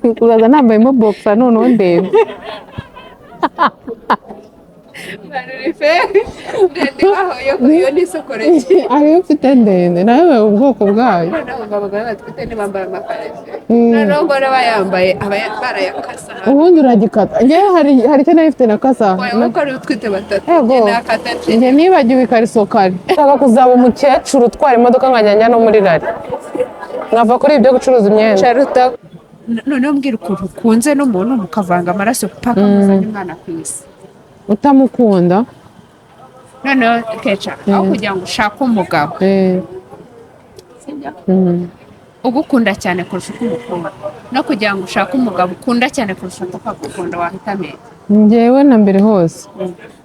Uzaza nambayemo boxer noneho ndende. Ndende waho yo n'isokoreki. Ariyo mfite ndende nayo ubwoko bwayo. Noneho ngo abagore batwite ntibambara amakariso, noneho ngo n'abayambaye aba barayakasa. Ubundi uragikata. Njyewe hari icyo nari mfite nakasa. Wowe ko ari utwite batatu. Yego. Njye nakata. Njye nibagiwe ikariso kare. Nshaka kuzaba umukecuru utwara imodoka nkajya njya no muri rally, nkava kuri ibyo gucuruza imyenda. Sharuta, noneho mbwira ukuntu ukunze n'umuntu mukavanga amaraso paka muzanye umwana ku isi. Utamukunda. Noneho keca aho kugira ngo ushake umugabo ugukunda cyane kurusha uko umukunda, no kugira ngo ushake umugabo ukunda cyane kurusha uko agukunda, wahitamo iki? Njyewe na mbere hose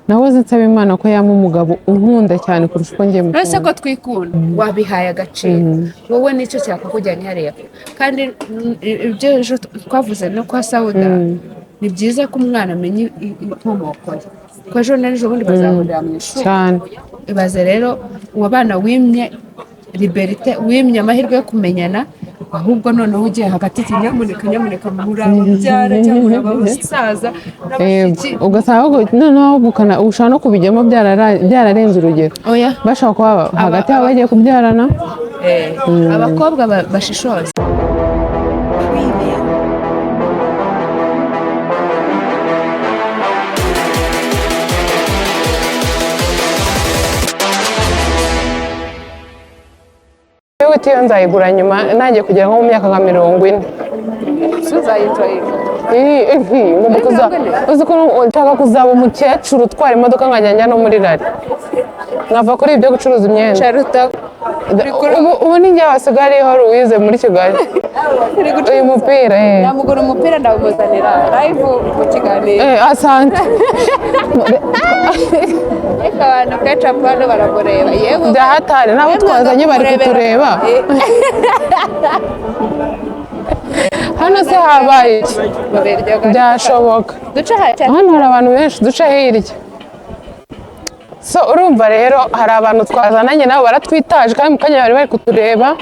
nahoze nsaba Imana ko yampa umugabo unkunda cyane kurusha uko ngiye Uretse mukunda. ko twikunda, wabihaye agaciro wowe, nicyo cyakakujyanye hariya. Kandi ibyo ejo twavuze no kwa Sawuda, ni byiza ko umwana amenya inkomoko ye, ko ejo n'ejo bundi bazahurira mu ishuri. Cyane. Ibaze rero uwo bana wimye liberté, wimye amahirwe yo kumenyana, ahubwo noneho ugiye hagati ati: "Nyamuneka, nyamuneka, muri ababyara cyangwa muri abasaza n'abashiki." Ugasanga ahubwo noneho ahubwo ushobora no kubijyamo byararenze urugero. Oya. Bashobora kuba hagati yabo bagiye kubyarana. Abakobwa bashishoza. Preview. Witi yo nzayigura nyuma, nanjye kugera nko mu myaka nka 40. Tuzayi-enjoyinga. Ngomba uzi ko nshaka kuzaba umukecuru utwara imodoka nkajya njya no muri rally, nkava kuri ibyo gucuruza imyenda. Sharuta. Ubu ni njye wasigaye ariho Louise muri Kigali, uyu mupira. Namugura umupira, ndawumuzanira live mu kiganiro. Asante. Ariko abantu Kecapu hano baramureba yewe. Byahatari n'abo twazanye bari kutureba. Hano se habaye iki? Byashoboka. Duce hacya. Hano hari abantu benshi, duce hirya. So urumva rero hari abantu twazananye nabo baratwitaje, kandi mu kanya bari bari kutureba,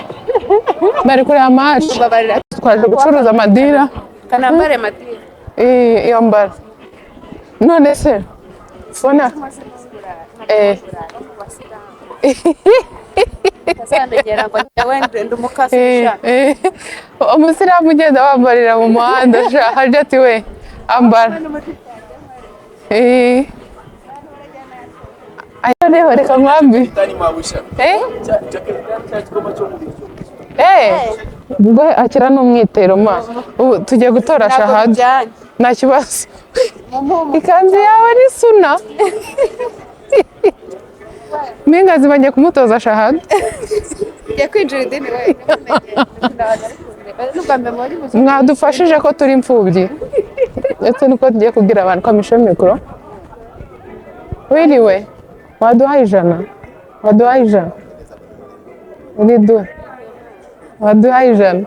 bari kureba match. Babarira. Twaje gucuruza amadira. Kanambare madira. Iyo mbara none se fona. Azamenyera ngo njyewe ndi umukasi. Umusilamu ugenda wambarira mu muhanda sha Hajati we ambara. Ayo reba, reka nkwambi. Ubwo akira n'umwitero ma, ubu tugiye gutora shahada, nta kibazo. Ikanzu yawe ni suna mpingazi, bagiye kumutoza shahada. Ngiye kwinjira idini we. Mwadufashije ko turi imfubyi, ndetse nuko tugiye kubwira abantu ko amishe mikoro. Wiriwe, waduhaye 100? Waduhaye 100? Uriduhe, waduhaye 100?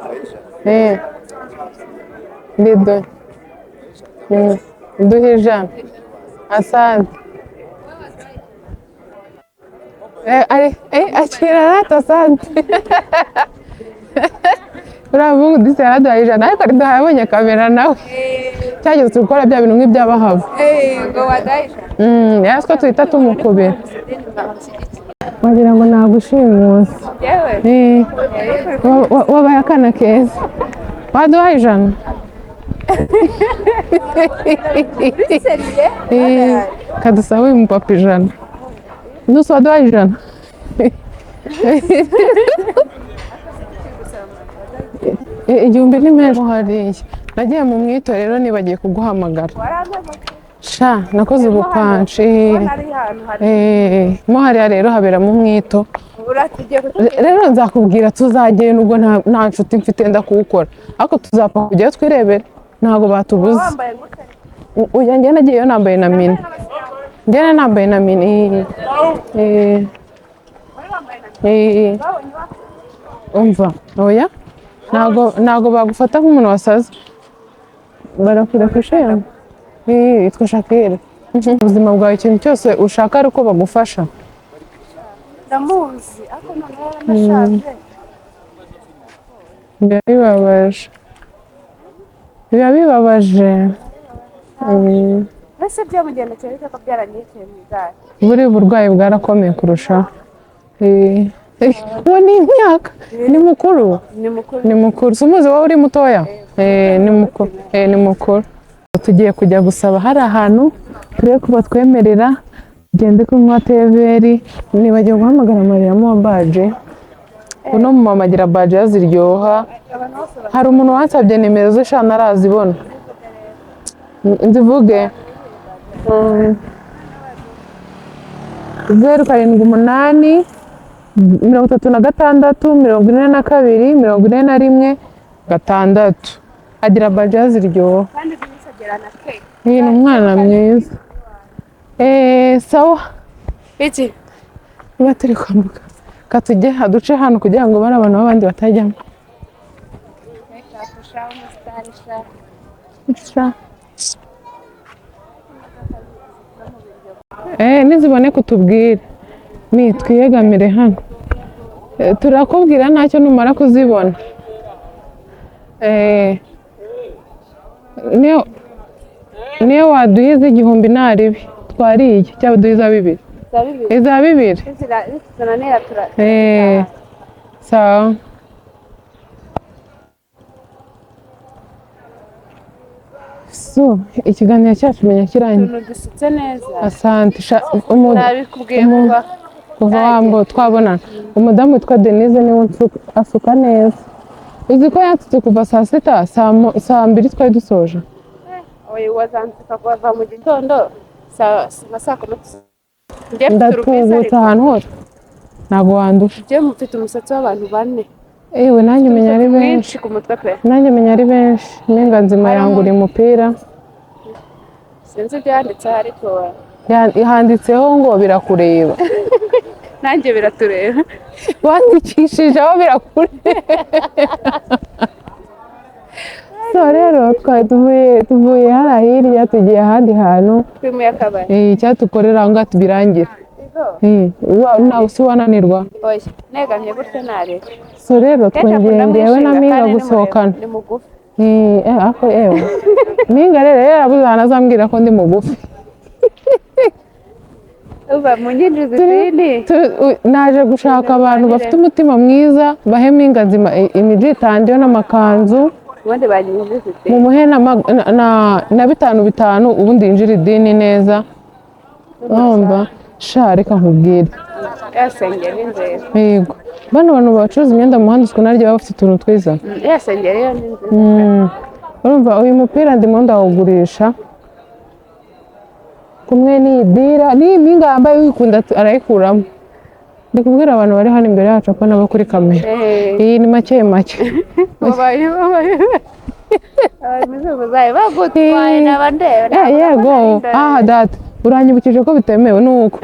Riduhe. Duhe 100, asante. Ari akira rata, asante. Uriya muhungu disi yaraduhaye 100, ariko riduhaye abonye kamera nawe cyageze turi gukora bya bintu nk'iby'abahavu. Ngo wadahisha. Yari ko tuhita tumukubira, wagira ngo nagushimusi. Yewe. Wabaye akana keza, waduhaye 100? Kadusaba uyu mupapa 100. Nusu, waduhaye 100? 1000 ni menshi hariya. Nagiye mu mwito rero, nibagiye kuguhamagara sha, nakoze ubupanshi. Mo hariya rero haberamo umwito. Rero nzakubwira tuzagenda, ubwo nta nshuti mfite nda kuwukora, ariko tuzapfa kujyayo twirebere, ntabwo batubuza. Uya, njye nagiyeyo nambaye na mini, njye nambaye na mini. Umva, oya, ntabwo bagufata nk'umuntu wasaze, barakureka. Yitwa Shakira. Ubuzima bwawe ikintu cyose ushaka ari uko bagufasha. Ndamuzi ariko noneho yaranashaje. Biba bibabaje. Biba bibabaje. Ese byamugendekeye bite ko byarangiye mu igare? Buriya uburwayi bwarakomeye kurushaho. Uwo ni imyaka, ni mukuru. Ni mukuru. Ni mukuru, si umuzi wowe uri mutoya. Ni mukuru. Ni mukuru. Tugiye kujya gusaba hari ahantu turebe ko batwemerera tugende kunywa teveri. Nibagiwe guhamagara Mariyamu wa baje. Uno mumama agira baje ziryoha. Hari umuntu wansabye nimero ze sha ntarazibona, nzivuge? 078 36 42 41 6. Agira baje ziryoha. Kandi bimwisagera na ke. Ni umwana mwiza. Sawa. Iki? Niba turi kwambuka, katujye duce hano kugira ngo bari abantu b'abandi batajyamo. Sha. Niziboneka utubwire. Mi twiyegamire hano. Turakubwira ntacyo numara kuzibona. Niyo waduhiza 1000 ntaribi twariye, cyangwa duhiza 2. Iza 2. Sawa. So, ikiganiro cyacu menya kirangiye. Dusutse neza. Asante. Nabikubwiye kuva wambo twabonana. Umudamu witwa Denise niwe asuka neza. Uzi ko yansutse kuva saa 6, saa 2 twari dusoje. Oya, wazansuka kuva mu gitondo saa 10. Ndatubutse ahantu hose. Ntabwo wandusha. Njye mfite umusatsi w'abantu bane. Ewe nanjye menya ari benshi. Ku mutwe pe. Nanjye menya ari benshi. Mpinga nzima yangura umupira. Sinzi ibyanditse ariko handitseho ngo birakureba. Nanjye biratureba. Wandikishije aho birakureba. So rero twari tuvuye hariya hirya tugiye ahandi hantu. Twimuye akabari. Icyatukorera aho ngaho tubirangira. Nawe si wananirwa. Oya, negamye gutya nareba. So rero twongeye njyewe na Mpinga gusohokana. Ni mugufi. Ako ewe. Mpinga rero yarabuze ahantu azambwira ko ndi mugufi. Uva munyinjiza idini. Naje gushaka abantu bafite umutima mwiza bahe Mpinga nzima imijitandiyo n'amakanzu. Ubundi banyinjiza idini. Mumuhe na 5 5 ubundi yinjira idini neza. Urumva? Sha reka nkubwire. Yasengera inzira. Yego. Bano bantu bacuruza imyenda mu muhanda usiko naryo baba bafite utuntu twiza. Yasengera iyo ni nziza. Urumva uyu mupira ndimo ndawugurisha. Kumwe n'idira, ni Mpinga yambaye wikunda arayikuramo. Ndi kubwira abantu bari hano imbere yacu ko nabo kuri kamera. Iyi ni make make. Babaye. Bagutwaye n'abandeba. Yego. Ah data. Uranyibukije ko bitemewe nuko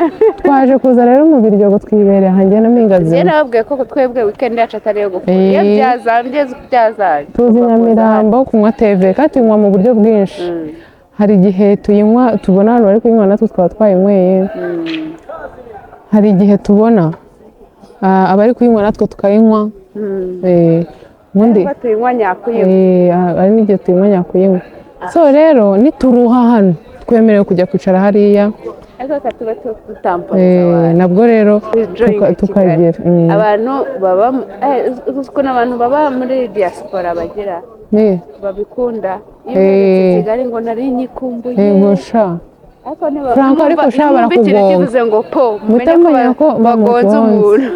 twaje kuza rero mu Biryogo twibereye hanjye na Mpinga nzima. Njye nababwiye ko twebwe weekend yacu atari yo gukora. Iyo byazambye byazambye. Tuzi Nyamirambo kunywa TV kandi tuyinywa mu buryo bwinshi. Hari igihe tuyinywa tubona abantu bari kuyinywa natwe twaba twayinyweye. Hari igihe tubona abari kuyinywa natwe tukayinywa. Ubundi tuyinywa nyakuyinywa. Hari n'igihe tuyinywa nyakuyinywa. So rero nituruha hano twemerewe kujya kwicara hariya. Nabwo rero tukagera abantu baba ukuntu abantu baba muri diaspora bagira babikunda. Iyo ugeze Kigali ngo nari nyikumbuye. Yego sha. Franco ariko sha barakugonga ngo po mumenye ko bagonze umuntu.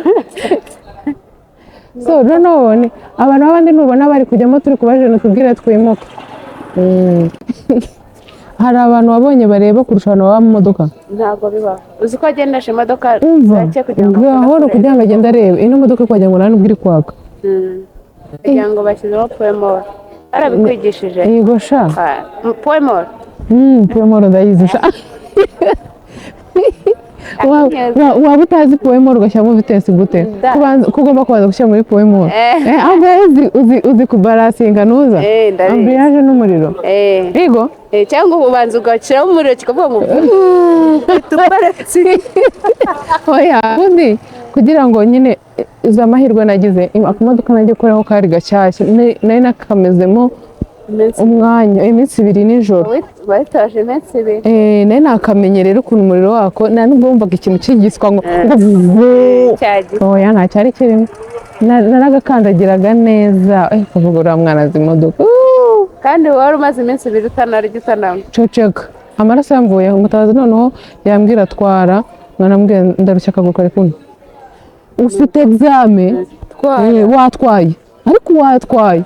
So none abantu b'abandi nubona bari kujyamo turi kubajena tubwire twimuke. Hari abantu wabonye bareba kurusha abantu baba mu modoka. Ntabwo bibaho. Uzi ko agendesha imodoka gake kugira ngo gahoro kugira ngo agende arebe ino modoka kugira ngo nta nubwo iri kwaka. Kugira ngo bashyizeho poemor. Barabikwigishije. Yego sha. Poemor. Poemor ndayizi sha. Waba utazi poemor ugashyiramo vitesi gute? Ko ugomba kubanza gushyira muri poemor. Ahubwo uzi kubarasinga nuza? Ambiyaje n'umuriro. Yego? Cyangwa ubanza ugashyiramo umuriro kikavuga ngo tubaratsi. Oya, ubundi kugira ngo nyine izo amahirwe nagize akamodoka najye koraho kari gashyashya nari nakamezemo Iminsi Umwanya, iminsi 2 nijoro. Wayitoje iminsi 2. Nari nakamenye rero ukuntu umuriro wako, nta nubwo wumvaga ikintu cy'igiswa ngo vuuu. Cyagiye. Oya, nta cyari kirimo. Naragakandagiraga neza, kuvuga uriya mwana azi imodoka. Uuuu. Kandi wari umaze iminsi 2 utanarya, utananywa. Ceceka, amaraso yamvuyeho. Mutabazi noneho yambwira twara, mwanambwira ndarushya, akaguru kari kumwe, ufite examen. Twara. Watwaye, ariko watwaye.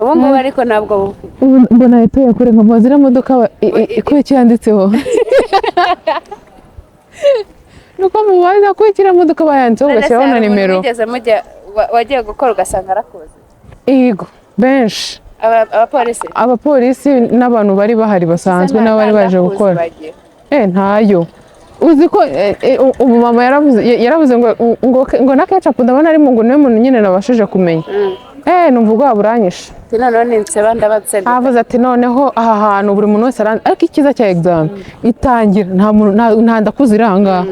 Ubu ngubu ariko ntabwo bufite. Ubu mbona ahita kure nkamubaza iriya modoka kubera iki yanditseho, nuko mubaza ko iriya modoka bayanditseho, ugashyiraho na nimero. Wigeze mujya wagiye gukora ugasanga arakuzi? Yego, benshi. Abapolisi? Abapolisi n'abantu bari bahari basanzwe n'abari baje gukora. Ntayo uzi ko ubu mama yaravuze ngo na Kecapu ndabona arimo, ngo niwe muntu nyine nabashije kumenya. Numva ubwoba buranyishe. Noneho ninseba ndabatsinda. Avuze ati noneho aha hantu buri muntu wese aranzi, ariko icyiza cya examen itangira nta muntu, nta ndakuzi iri aha ngaha.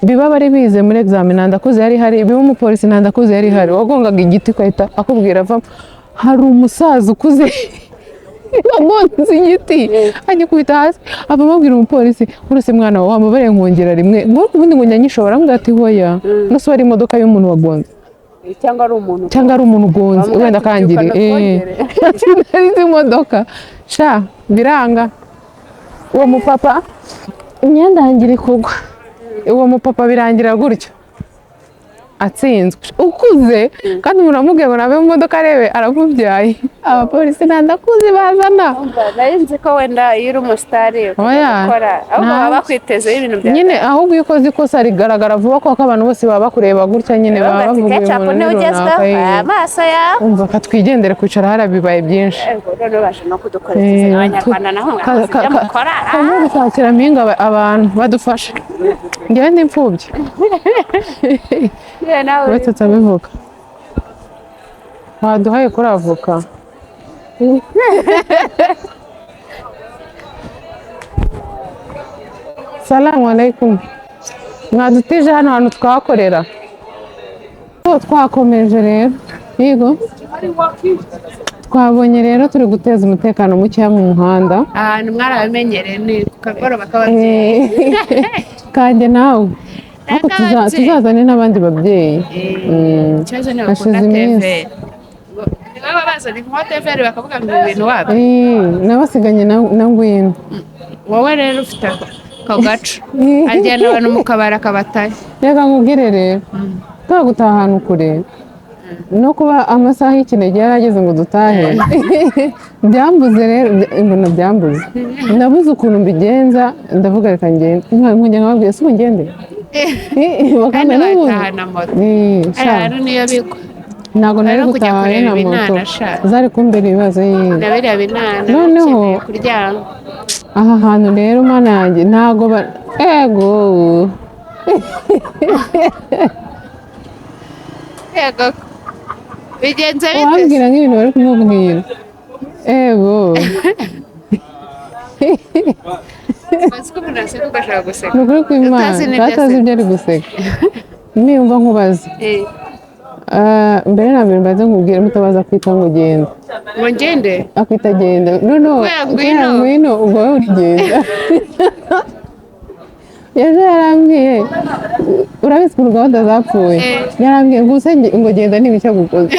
Biba bari bize muri examen, nta ndakuzi yari ihari, biba umupolisi nta ndakuzi yari ihari, wagongaga igiti ugahita akubwira avamo. Hari umusaza ukuze wagonze igiti agikubita hasi, ava amubwira umupolisi uretse mwana wawe wamubariye nkongera rimwe ngo ubundi ngo njya aramubwira ati hoya, no se wari imodoka y'umuntu wagonze cyangwa ari umuntu cyangwa ari umuntu ugonze Bamubwira wenda ati, akangiri "Byuka natwongere." Nari nzi imodoka sha biranga. Uwo mupapa imyenda yanjye iri kugwa, uwo mupapa birangira gutyo atsinzwe, ukuze, kandi umuntu amubwiye ngo nave mu modoka arebe aramubyaye. Abapolisi nta ndakuzi bazana. Umva, nari nzi ko wenda iyo uri umusitari ukajya Oya, gukora, ahubwo baba ntabyo. bakwitezeho ibintu bya Nyine ahubwo iyo ukoze ikosa rigaragara vuba, kuko abantu bose baba bakureba gutya nyine, baba Bavuga ati bavuga uyu Kecapu muntu niwe ni ugezweho. runaka, eh. Amaso yawe. Umva katwigendere, kwicara hariya bibaye byinshi. Ego, noneho baje no kudukoresha abanyarwanda naho mwakoze ibyo mukora. Karimo gushakira mpinga abantu badufashe, njyewe ndi imfubyi. Yewe nawe. Uretse tutabivuga, waduhaye kuri avoka. Salamu alaikum, mwadutije hano hantu twakorera. Oh, twakomeje rero, yego, twabonye rero turi guteza umutekano mukeya mu muhanda. Ahantu mwarabimenyereye ni ku kagoroba k'ababyeyi. Kanjye nawe ariko N'ababyeyi. Tuzazane n'abandi babyeyi. Ikibazo ni Hashize bakunda iminsi. TVR, baba bazana nka TVR bakavuga ngo ibi bintu wabyo. Nabasiganye na ngwino. Wowe rero ufite ako gaco, ajyana abantu mu kabari akabatayo. Reka nkubwire rero, kubera gutaha ahantu kure no kuba amasaha y'ikinege yari ageze ngo dutahe, byambuze rero, mbona byambuze, nabuze ukuntu mbigenza, ndavuga reka ngende. Nkongera nkababwira si ubu ngende. Kandi Bakambwira n'ubundi. batahana moto. Sha, Ahantu niyo bigwa. Ntabwo nari Bari no kujya gutaha kureba na moto ibinana, sha. zari kumbera ibibazo. Na biriya binana Noneho- bikeneye kuryama. Aha hantu rero, mana yanjye, ntabwo ba ego. Yego, bigenze bite se? Wabwira nk'ibintu bari kumubwira, ego. Uzi ko umuntu aseka ugashaka guseka. Ni ukuri kw'Imana. Utazi n'ibyo Utazi aseka. ibyo ari guseka. Niyumva nkubaza. Ah, mbere na mbere mbanze nkubwire, mutabaza kwita ngo genda. Ngo ngende? Akwita genda, no. Kubera ngwino. Kubera ngwino, ubwo wowe urigenda. Ejo yarambwiye, urabizi ukuntu gahunda zapfuye. Yarambwiye ngo use ngo genda n'ibicyo gukoze,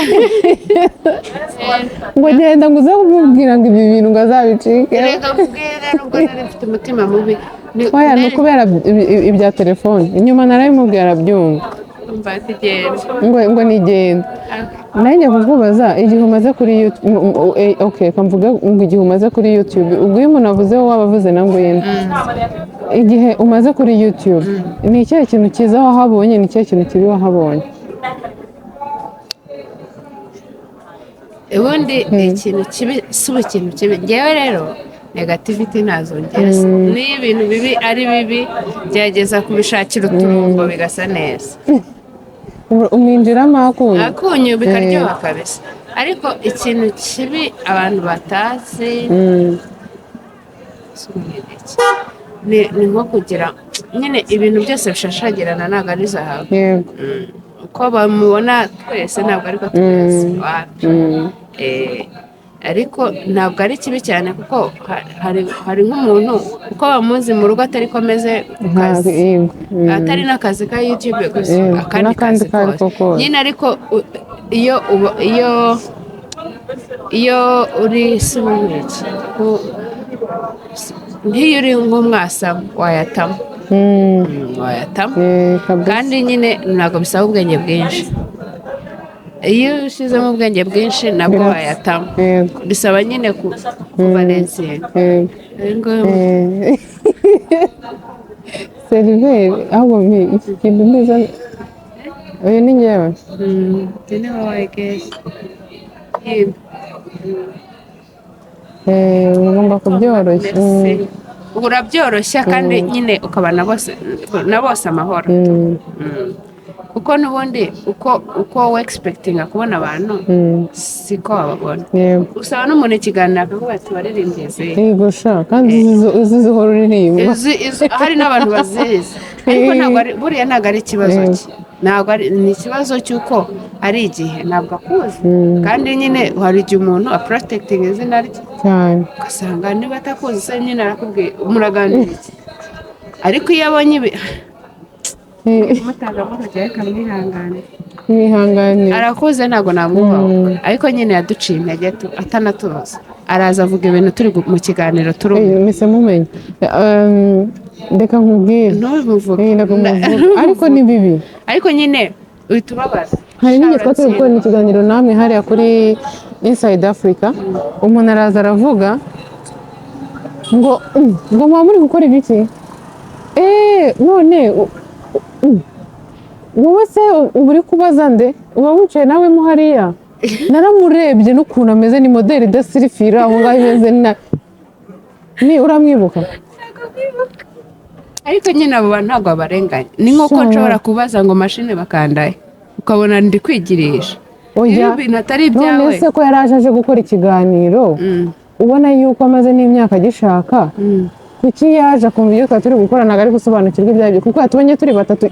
ngo genda, ngo uze kumubwira ngo ibi bintu ngo azabicike. Reka nkubwire, nubwo nari mfite umutima mubi Oya, ni ukubera ibya telefone, inyuma narabimubwira arabyumva. Umva ati genda. Ngo nigenda. Nanjye kukubaza igihe umaze kuri YouTube, okay, kamvuga ngo igihe umaze kuri YouTube, ubwo iyo umuntu avuze wowe aba avuze na ngwino. Igihe umaze kuri YouTube, ni ikihe kintu cyiza wahabonye, ni ikihe kintu kibi wahabonye? Ubundi ikintu kibi si ubu, ikintu kibi ngewe rero negativity ntazongera, niyo ibintu bibi ari bibi gerageza kubishakira uturungo bigasa neza. Umwinjiramo akunyu. Akunyu bikaryoha kabisa, ariko ikintu kibi abantu batazi si umuneke. Ni nko kugira nyine ibintu byose bishashagirana ntabwo ari zahabu. Uko bamubona twese ntabwo ariko twese wapi. Ariko ntabwo ari kibi cyane, kuko hari nk'umuntu uko bamuzi mu rugo atari ko ameze ku kazi. Yego. Atari n'akazi ka YouTube gusa, akandi n'akandi kazi ko ariko kose kose. Nyine ariko iyo iyo uri si iki, nk'iyo uri nk'umwasamo wayatamo. Wayatamo. Kabisa. Kandi nyine ntabwo bisaba ubwenge bwinshi. Iyo ushyizemo ubwenge bwinshi nabwo wayatamo. Bisaba nyine kubalancinga. Seriveri ahubwo mi iki kintu neza, uyu ni njyewe. Ni wowe guess. Yego. Ugomba kubyoroshya. Merci. Urabyoroshya kandi nyine ukaba na bose amahoro. Kuko n'ubundi uko wexpectinga kubona abantu siko wababona. Usaba n'umuntu ikiganiro akavuga ati: "Waririmbye izihe?" Yego sha, kandi uzi zihora uririmba. Hari n'abantu bazizi, ariko ntabwo ari buriya, ntabwo ari ikibazo cye, ntabwo ari, ni ikibazo cy'uko ari igihe ntabwo akuzi. Kandi nyine hari igihe umuntu aprotectinga izina rye, cyane, ugasanga niba atakuzi se nyine arakubwiye muraganira iki? Ariko iyo abonye ibi mutangamo urugero, reka mwihangane. Mwihangane. Arakuze, ntabwo namwubaha, ariko nyine yaduciye intege atanatuzi, araza avuga ibintu turi mu kiganiro turi Mise mumenye. Reka nkubwire. Ntubimuvuge. Ntabwo muvuga, ariko ni bibi. Ariko nyine uhita ubabaza. Hari n'igihe twari turi gukora ikiganiro namwe hariya kuri Inside Africa, umuntu araza aravuga ngo ngo muba muri gukora ibiki? Eee, none wowe se uba uri kubaza nde? Uba wicaye nawe mo hariya. Naramurebye n'ukuntu ameze, ni moderi idasirifira aho ngaho imeze na ni uramwibuka? Ariko nyine abo bantu ntabwo babarenganya, ni nk'uko nshobora kubaza ngo mashine bakandaye, ukabona ndi kwigirisha. Oya. Iyo ibintu atari None ibyawe. se ko yari aje aje gukora ikiganiro, ubona yuko amaze n'imyaka agishaka, kuki yaje akumva ibyo twari turi gukora? Ntabwo ari gusobanukirwa ibyo aribyo, kuko yatubonye turi batatu.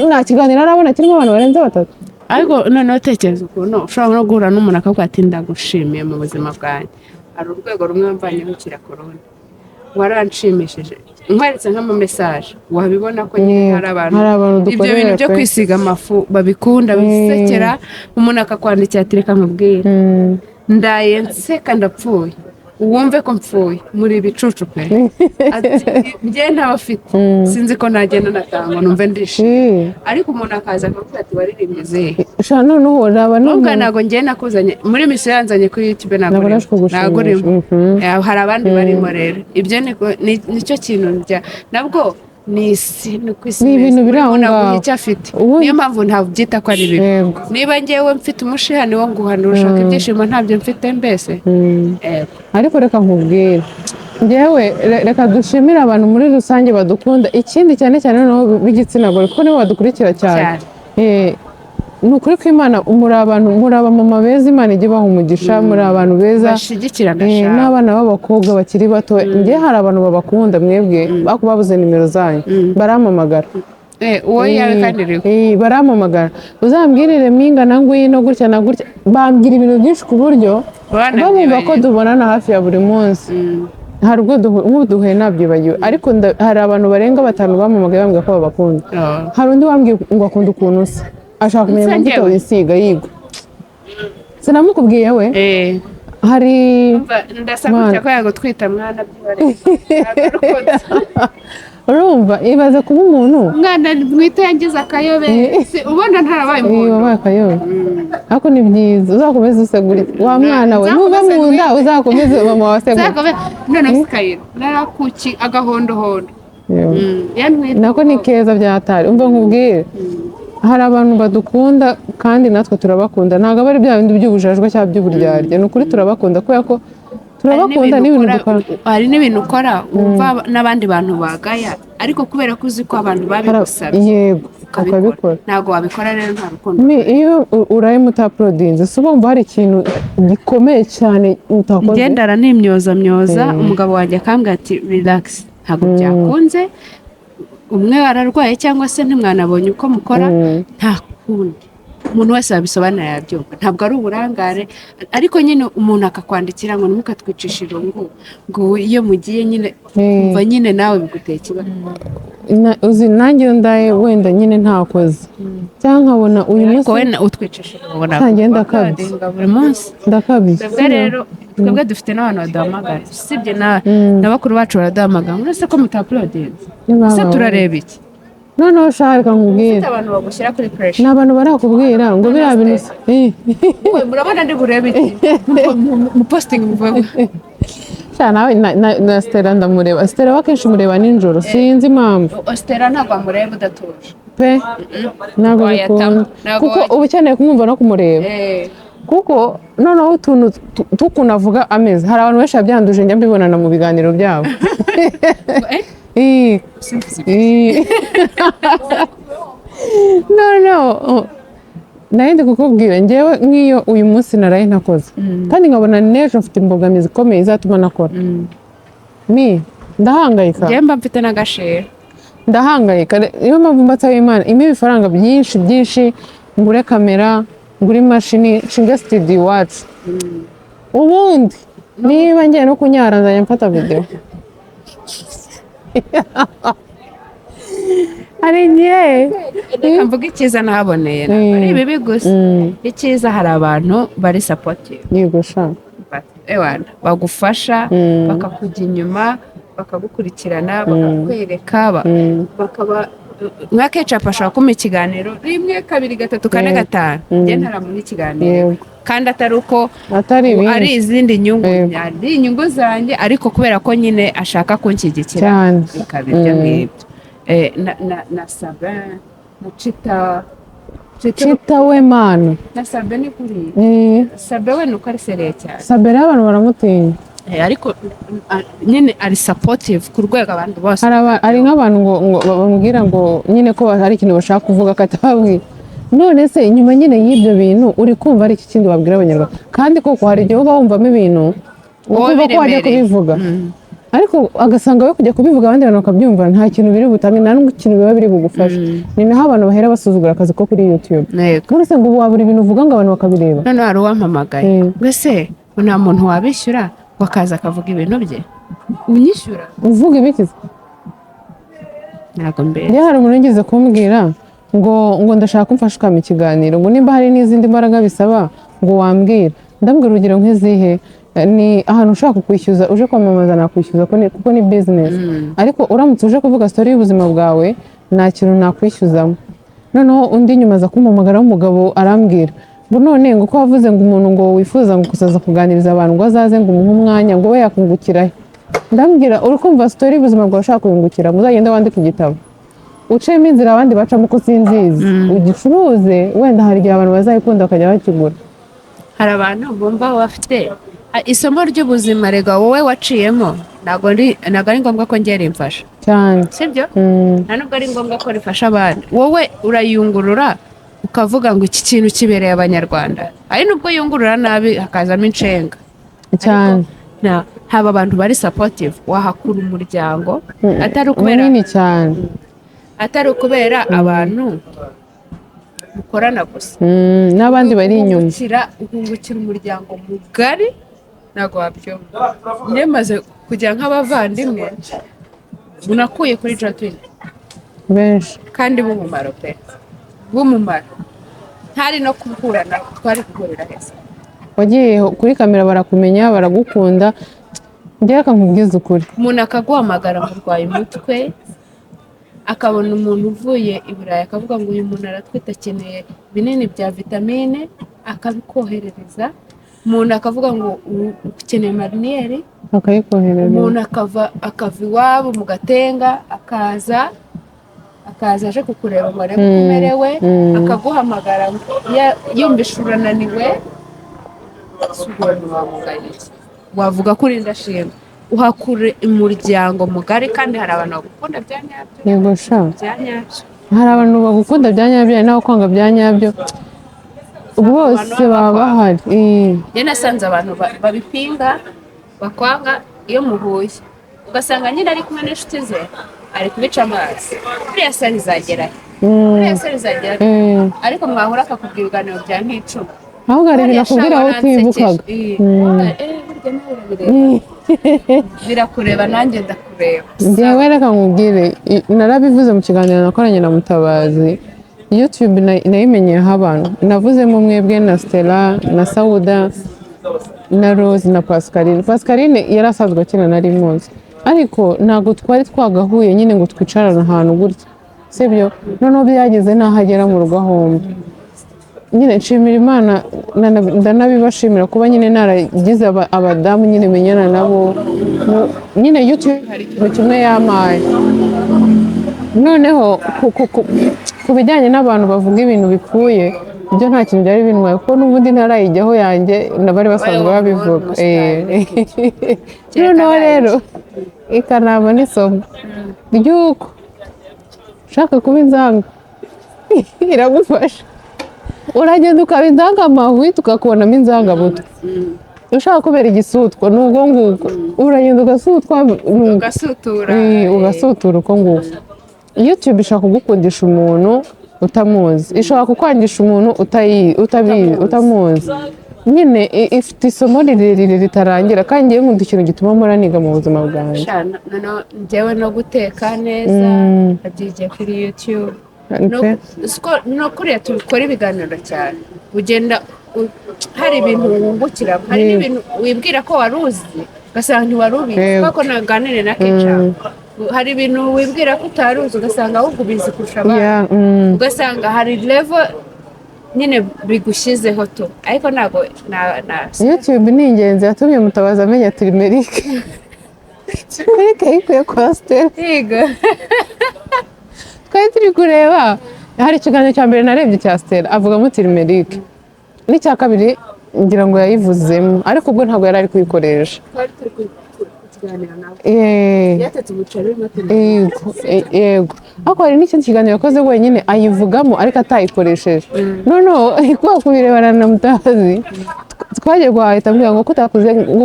Nta kiganiro arabona kirimo abantu barenze batatu. Ariko noneho tekereza ukuntu ushobora no guhura n'umuntu akavuga ati: "Ndagushimiye mu buzima bwanjye, hari urwego rumwe wamvanyeho ukira ku rundi, waranshimishije." Nkweretse nk'ama message wabibona ko nyine hari abantu hari abantu ibyo dukorera bintu byo pe. Kwisiga amafu babikunda, bisekera. Umuntu akakwandikira ati: "Reka nkubwire, ndaye nseka ndapfuye, wumve ko mpfuye." Muri ibicucu pe! Ati: "Njye ntabafite, sinzi ko nagenda natanga numve ndishimye." Ariko umuntu akaza akavuga ati: "Waririmbye izihe?" Sha, noneho raba Nubwo n'umuntu ntabwo njye nakuzanye muri misiyo, yanzanye kuri YouTube, ntabwo Ntabwo urimo. naje kugushimisha. Ntabwo urimo. Hari abandi barimo. Rero ibyo nicyo kintu njya nabwo ni isi, ni ku isi Ni ibintu imeze. biri aho Buri muntu aguha ngaho. icyo afite. Niyo mpamvu ntabyita ko ari bibi. Niba njyewe mfite umushiha niwo nguhana, ushaka ibyishimo, ntabyo mfite mbese. Yego. Ariko reka nkubwire njyewe, reka dushimire abantu muri rusange badukunda. Ikindi cyane cyane noneho b'igitsina gore, kuko nibo badukurikira cyane. Cyane. Ni ukuri ko Imana, muri abantu, muri abamama beza, Imana ijya ibaha umugisha, muri abantu beza. Bashigikirana sha. N'abana b'abakobwa bakiri bato. Njye hari abantu babakunda mwebwe, ariko babuze nimero zanyu, barampamagara. Uwo yawe kandi iriho. Barampamagara: "Uzambwirire Mpinga na ngwino gutya na gutya." Bambwira ibintu byinshi ku buryo Banabyibagiwe. bumva ko tubonana hafi ya buri munsi. Hari ubwo nk'ubu duhuye nabyibagiwe, ariko hari abantu barenga batanu bampamagaye bambwira ko babakunda. Oh. Hari undi wambwiye ngo akunda ukuntu usa, ashaka kumenya Nsa amavuta njyewe? wisiga. Yigo, sinamukubwiye we? Hari Umva, ndasa gutya ko yagutwita mwana, byihorere. Ntabwo ari uko. Urumva, ibaze kuba umuntu Umwana mwite yangize akayobe. Ubona ntarabaye umuntu. Wabaye akayobe, ariko ni byiza, uzakomeze usegure wa mwana we, nuva Nzakomeze mu nda uzakomeze mama wawe asegure. Nzakomeze none sikayiro narakuki agahondohondo. Yantwite. Nako ni keza byatari. Umva nkubwire, hari abantu badukunda kandi natwe turabakunda. Ntabwo aba ari bya bindi by'ubujajwa cyangwa by'uburyarya, ni ukuri turabakunda, kubera ko turabakunda n'ibintu dukora. Hari n'ibintu ukora wumva n'abandi bantu bagaya, ariko kubera ko uzi ko abantu babigusabye ukabikora. Ntabwo wabikora rero nta rukundo. Iyo uraye mutauploadinze, si ubumva hari ikintu gikomeye cyane utakoze? Ngendara nimyoza myoza, umugabo wanjye akambwira ati: "Relax, ntabwo byakunze, umwe ararwaye cyangwa se ntimwanabonye uko mukora, nta kundi." Umuntu wese wabisobanura yabyumva, ntabwo ari uburangare. Ariko nyine umuntu akakwandikira ngo ntimukatwicishe irungu, ngo iyo mugiye nyine umva nyine nawe biguteye ikibazo. Uzi nanjye iyo ndaye wenda nyine ntakoze, cyangwa nkabona uyu munsi Ariko we utwicisha irungu ntabwo Ntangiye ndakabya. buri munsi. Ndakabye. Twebwe rero, twebwe dufite n'abantu baduhamagara, usibye na bakuru bacu baraduhamagara ngo uretse ko mutauploadinze ese turareba iki? Noneho shaka, reka nkubwire. Ufite abantu bagushyira kuri pressure. Ni abantu barakubwira ngo biriya bintu Wowe murabona ndi burebe iki mu posting muvuye? Sha, nawe na Stella ndamureba. Stella we akenshi mureba nijoro, sinzi impamvu. Stella ntabwo wamureba udatuje. Pe, ntabwo Wayatama. bikunda. Ntabwo Kuko uba ukeneye kumwumva no kumureba. Kuko noneho utuntu tukuntu avuga ameze, hari abantu benshi babyanduje, njya mbibonana mu biganiro byabo. Simvuze. No, oh, nari ndi kukubwira, njyewe nk'iyo uyu munsi naraye ntakoze kandi nkabona n'ejo mfite imbogamizi ikomeye izatuma nakora, mi ndahangayika. Njyewe mba mfite n'agashera. Ndahangayika. Niyo mpamvu mbatsaho Imana impa ibifaranga byinshi byinshi, ngure kamera, ngure imashini, nshinge studio iwacu. Ubundi niba ngiye no kunyara nzajya mfata video. Hari igihe Reka mvuge icyiza nahaboneye, ntabwo ari ibibi gusa. Icyiza, hari abantu bari supportive. Yego sha. Ewana, bagufasha, bakakujya inyuma, bakagukurikirana, bakakwereka, bakaba nka Kecapu ashobora kumpa ikiganiro rimwe, kabiri, gatatu, kane, gatanu, njye ntaramuha ikiganiro. Kandi atari uko Atari ari ibindi. izindi nyungu, ari inyungu zanjye, ariko kubera ko nyine ashaka kunshyigikira bikaba ibyo ngibyo. Na Sabin na Chita Chita. Chita we mana. Na Sabin ni kuri Sabin we ni uko ari sérieux cyane. Sabin rero abantu baramutinya. Ariko nyine ari supportive ku rwego abantu bose Hari nk'abantu ngo bamubwira ngo nyine ko hari ikintu bashaka kuvuga akatababwira. None se nyuma nyine y'ibyo bintu uri kumva ari iki kindi wabwira Abanyarwanda? Kandi koko hari igihe uba wumvamo ibintu Wowe ukumva ko wajya biremereye. kubivuga, ariko agasanga we kujya kubivuga abandi bantu bakabyumva, nta kintu biri butange, nta n'ikintu biba biri bugufashe. Ni naho abantu bahera basuzugura akazi ko kuri YouTube. None se ngo ubu wabura ibintu uvuga ngo abantu bakabireba? Noneho hari uwampamagaye mbese ngo nta muntu wabishyura ngo akaza akavuga ibintu bye, unyishyura. Uvuga ibikiza? Ntabwo mbere. Njye hari umuntu wigeze kumbwira ngo ndashaka kumfasha ukampa ikiganiro, ngo nimba hari n'izindi mbaraga bisaba ngo wambwira. Ndambwira urugero nk'izihe? Ni ahantu ushaka kukwishyuza uje kwamamaza nakwishyuza kuko ni business, ariko uramutse uje kuvuga story y'ubuzima bwawe nta kintu nakwishyuzamo. Noneho undi nyuma aza kumpamagara w'umugabo, arambwira ngo none ngo ko wavuze ngo umuntu ngo wifuza ngo kuzaza kuganiriza abantu ngo azaze ngo umuhe umwanya, ngo we yakungukirahe? Ndambwira, uri kumva story y'ubuzima bwawe ushaka kuyungukira, muzagende wandike igitabo ucemo inzira abandi bacamo uko sinzizi, ugicuruze, wenda hari igihe abantu bazayikunda bakajya bakigura. Hari abantu bumva bafite isomo ry'ubuzima rega wowe waciyemo, ntabwo ari ngombwa ko njye rimfasha. Cyane. Sibyo? Mm. Nta nubwo ari ngombwa ko rifasha abandi. Wowe urayungurura ukavuga ngo iki kintu kibereye Abanyarwanda, hari nubwo yungurura nabi hakazamo inshenga. Cyane. Na haba abantu bari supportive, wahakura umuryango atari ukubera Munini cyane. atari ukubera abantu mukorana gusa. N'abandi bari inyuma. Uhungukira umuryango mugari, ntabwo wabyumva. Njye maze kugira nk'abavandimwe unakuye kuri Jotwin Benshi. kandi b'umumaro pe, b'umumaro, ntari no guhura nabo twari guhurira heza? Wagiye kuri kamera barakumenya, baragukunda. Njyewe reka nkubwize ukuri. Umuntu akaguhamagara ngo urwaye umutwe, akabona umuntu uvuye i Burayi akavuga ngo uyu muntu aratwite, akeneye ibinini bya vitamine, akabikoherereza. Umuntu akavuga ngo ukeneye mariniyeri, Akayikoherereza. umuntu akava iwabo mu Gatenga akaza aje kukureba ngo arebe uko umerewe, akaguhamagara yumvishe urananiwe. Si ubwo wamugaye iki? Wavuga ko uri indashima, uhakura umuryango mugari kandi hari abantu bagukunda bya nyabyo. Yego sha. Bya nyabyo. Hari abantu bagukunda bya nyabyo, hari n'abakwanga bya nyabyo, bose baba bahari. Njye nasanze abantu babipinga, bakwanga iyo muhuye, ugasanga nyine ari kumwe n'inshuti ze ari kubica amazi, buriya se bizagera he? Buriya se bizagira, ariko mwahura akakubwira ibiganiro bya nk'icumi. Ahubwo hari ibintu akubwira aho utibukaga. Burya nawe urabireba, birakureba, nanjye ndakureba. Njyewe reka nkubwire, narabivuze mu kiganiro nakoranye na Mutabazi. YouTube nayimenyeyeho abantu navuzemo mwebwe na Stella na Sauda na Rose na Pascaline. Pascaline yari asanzwe akina, nari muzi, ariko ntabwo twari twagahuye nyine ngo twicarane ahantu gutya, sibyo? Noneho byageze n'aho agera mu rugo ahomba nyine. Nshimira Imana, ndanabibashimira kuba nyine naragize abadamu nyine menyana nabo. Nyine YouTube hari ikintu kimwe yampaye. Noneho ku bijyanye n'abantu bavuga ibintu bipfuye, ibyo nta kintu byari bintwaye kuko n'ubundi ntarayijyaho yanjye nabari basanzwe Oya, babivuga. umusitari. Noneho rero ikanaba n'isomo ry'uko ushaka kuba inzanga iragufasha, uragenda ukaba inzanga amahwi, tukakubonamo inzanga buto. Ushaka kubera igisutwa ni ubwo ngubwo, uragenda ugasutwa Ugasutura. Ugasutura uko nguko. YouTube ishobora kugukundisha umuntu utamuzi, ishobora kukwangisha umuntu utamuzi. Nyine ifite isomo rirerire ritarangira, kandi ngewe nkunda ikintu gituma mpora niga mu buzima bwanjye. Sha, noneho njyewe no guteka neza nabyigiye kuri YouTube. No kuriya tubikora ibiganiro cyane, ugenda hari ibintu wungukiramo, hari n'ibintu wibwira ko wari uzi ugasanga ntiwari ubizi. Kubera ko naganiriye na Keca, hari ibintu wibwira ko utari uzi ugasanga ahubwo ubizi kurusha abandi. Ugasanga hari level nyine bigushyizeho tu, ariko ntabwo na YouTube ni ingenzi, yatumye Mutabazi amenya turmeric. Turmeric yayikuye kwa Stella. Yego. Twari turi kureba, hari ikiganiro cya mbere narebye cya Stella avugamo turmeric, n'icya kabiri ngira ngo yayivuzemo, ariko ubwo ntabwo yari ari kuyikoresha. Twari turi kukiganira nawe. Yatetse umuceri urimo turmeric. Yego, ariko hari n'ikindi kiganiro yakoze wenyine ayivugamo ariko atayikoresheje. Noneho kubera kubirebana na Mutabazi, twagiye guhaha, ambwira ngo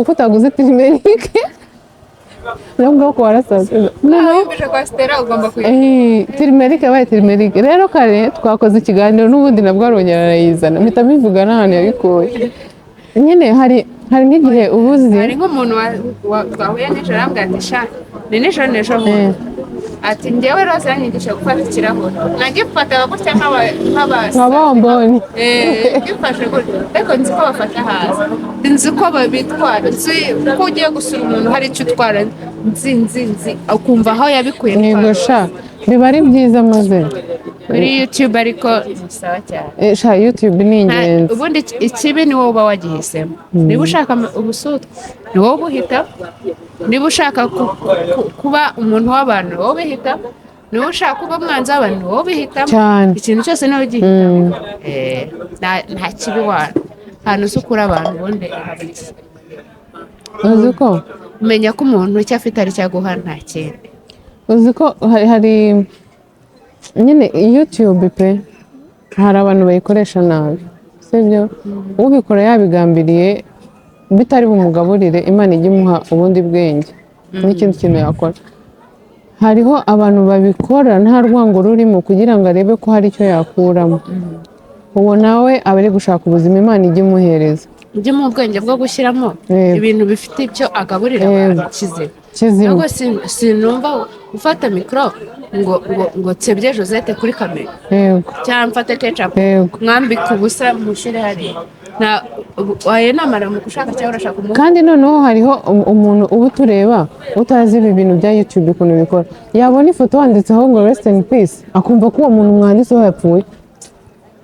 ko utaguze turmeric, nabwo ko warasaze. Noneho Wiyumvise kwa Stella ugomba kuyi Turmeric yabaye turmeric. Rero kare twakoze ikiganiro n'ubundi nabwo arongera arayizana, mpita mbivuga n'ahantu yabikuye. Nyine hari nk'igihe uba uzi Hari nk'umuntu twahuye nijoro arambwira ati: "Sha, ni nijoro n'ejo bundi," ati: "Njyewe Rose yanyigisha gufata ikirahure, nagifataga gutya nk'aba Nka bomboni. Gifashe gutya, ariko nzi ko bafata hasi, nzi ko babitwara, nzi ko ugiye gusura umuntu hari icyo utwara, nzi ukumva aho yabikuye." Yego sha, biba ari byiza maze Kuri YouTube ariko ni sawa cyane. Sha, YouTube ni ingenzi. Ubundi ikibi ni wowe uba wagihisemo. Niba ushaka ubusutwa ni wowe ubuhitamo, niba ushaka kuba umuntu w'abantu ni wowe ubihitamo, niba ushaka kuba umwanzi w'abantu ni wowe ubihitamo. Cyane. Ikintu cyose niwe ugihitamo. Nta kibi wana ahantu uzi ukura abantu ubundi haba iki? Uzi ko Umenya ko umuntu icyo afite ari icyo aguha, nta kindi. Uzi ko hari nyine YouTube pe, hari abantu bayikoresha nabi, sibyo? Ubikora yabigambiriye bitari bumugaburire, Imana ijya imuha ubundi bwenge n'ikindi kintu yakora. Hariho abantu babikora nta rwango rurimo, kugira ngo arebe ko hari icyo yakuramo. Uwo nawe aba ari gushaka ubuzima, Imana ijya imuhereza. Ujye mu bwenge bwo gushyiramo ibintu bifite icyo agaburira abantu kizima. Kizima. Ntabwo sinumva gufata mikoro ngo nsebye Josette kuri kamera cyangwa mfate ketchup mwambike ubusa mushyire hariya. Nta wayo namara mu gushaka cyangwa urashaka umuha. Kandi noneho hariho umuntu uba utureba utazi ibi bintu bya YouTube ukuntu bikora, yabona ifoto wanditseho ngo "Rest in peace", akumva ko uwo muntu mwanditseho yapfuye.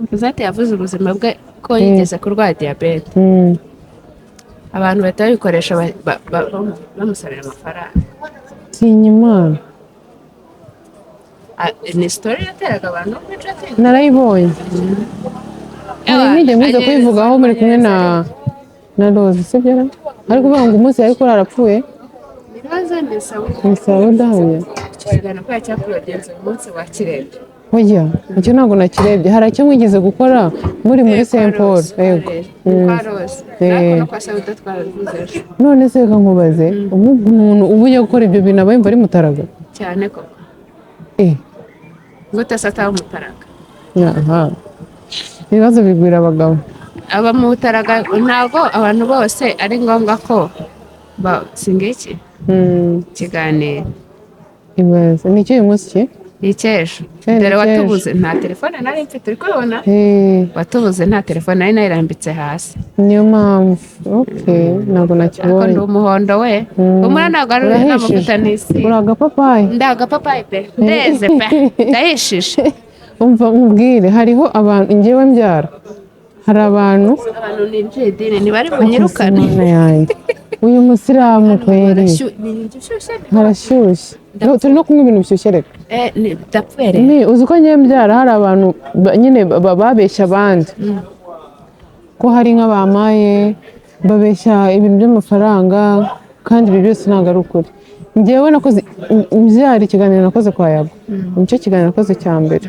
Josette yavuze ubuzima bwe ko yigeze kurwara diyabete, abantu bahita babikoresha bamusabira amafaranga. Tinya Imana. Ah, ni story yateraga abantu kuri Narayibonye, hari n'igihe muze kuyivugaho muri kumwe na Rose, sibyo ra? Ari kuvuga ngo umunsi yari kurara apfuye. Roza ni sawa. Ni sawa udahamya. Ikiganiro ko cyakurogenza uyu munsi wakirebye? Oya, icyo ntabwo nakirebye. Hari icyo mwigeze gukora muri Saint Paul, yego. Kwa Rose ariko no kwa Sauda twarabivuze ejo. None se reka nkubaze, umuntu uba ujya gukora ibyo bintu aba yumva ari mutaraga? Cyane koko. Gute se ataba umutaraga? Aha, ibibazo bigwira abagabo. Aba mu Butaraga. Ntabwo abantu bose ari ngombwa ko singiki ikiganiro. Ibaze, ni iki uyu munsi ki? Ni icy'ejo. Eh, ni Dore icy'ejo. watubuze, nta telefone nari mfite, uri kubibona? Eh, Watubuze, nta telefone, nari nayirambitse hasi. Niyo mpamvu, okay, ntabwo Ariko nakibonye. ndi umuhondo we. Umura ntabwo ari Urahishije. n'amavuta n'isi. Uri agapapayi. Ndi agapapayi pe, ndeze pe, ndahishije. Umva nkubwire, hariho abantu, njyewe mbyara, hari abantu Abantu ninjiye idini ntibari bunyirukane. Mana yanjye, uyu musilamu kweri! Ni inzu ishyushye. Harashyushye. No, turi no kunywa ibintu bishyushye reka. Eh, ndapfuye rero. Ni uzi ko njyewe mbyara, hari abantu nyine babeshya abandi ko hari inka bamaye, babeshya ibintu by'amafaranga, kandi ibi byose ntabwo ari ukuri. Njyewe nakoze mbyara ikiganiro nakoze kwa Yago, nicyo kiganiro nakoze cya mbere,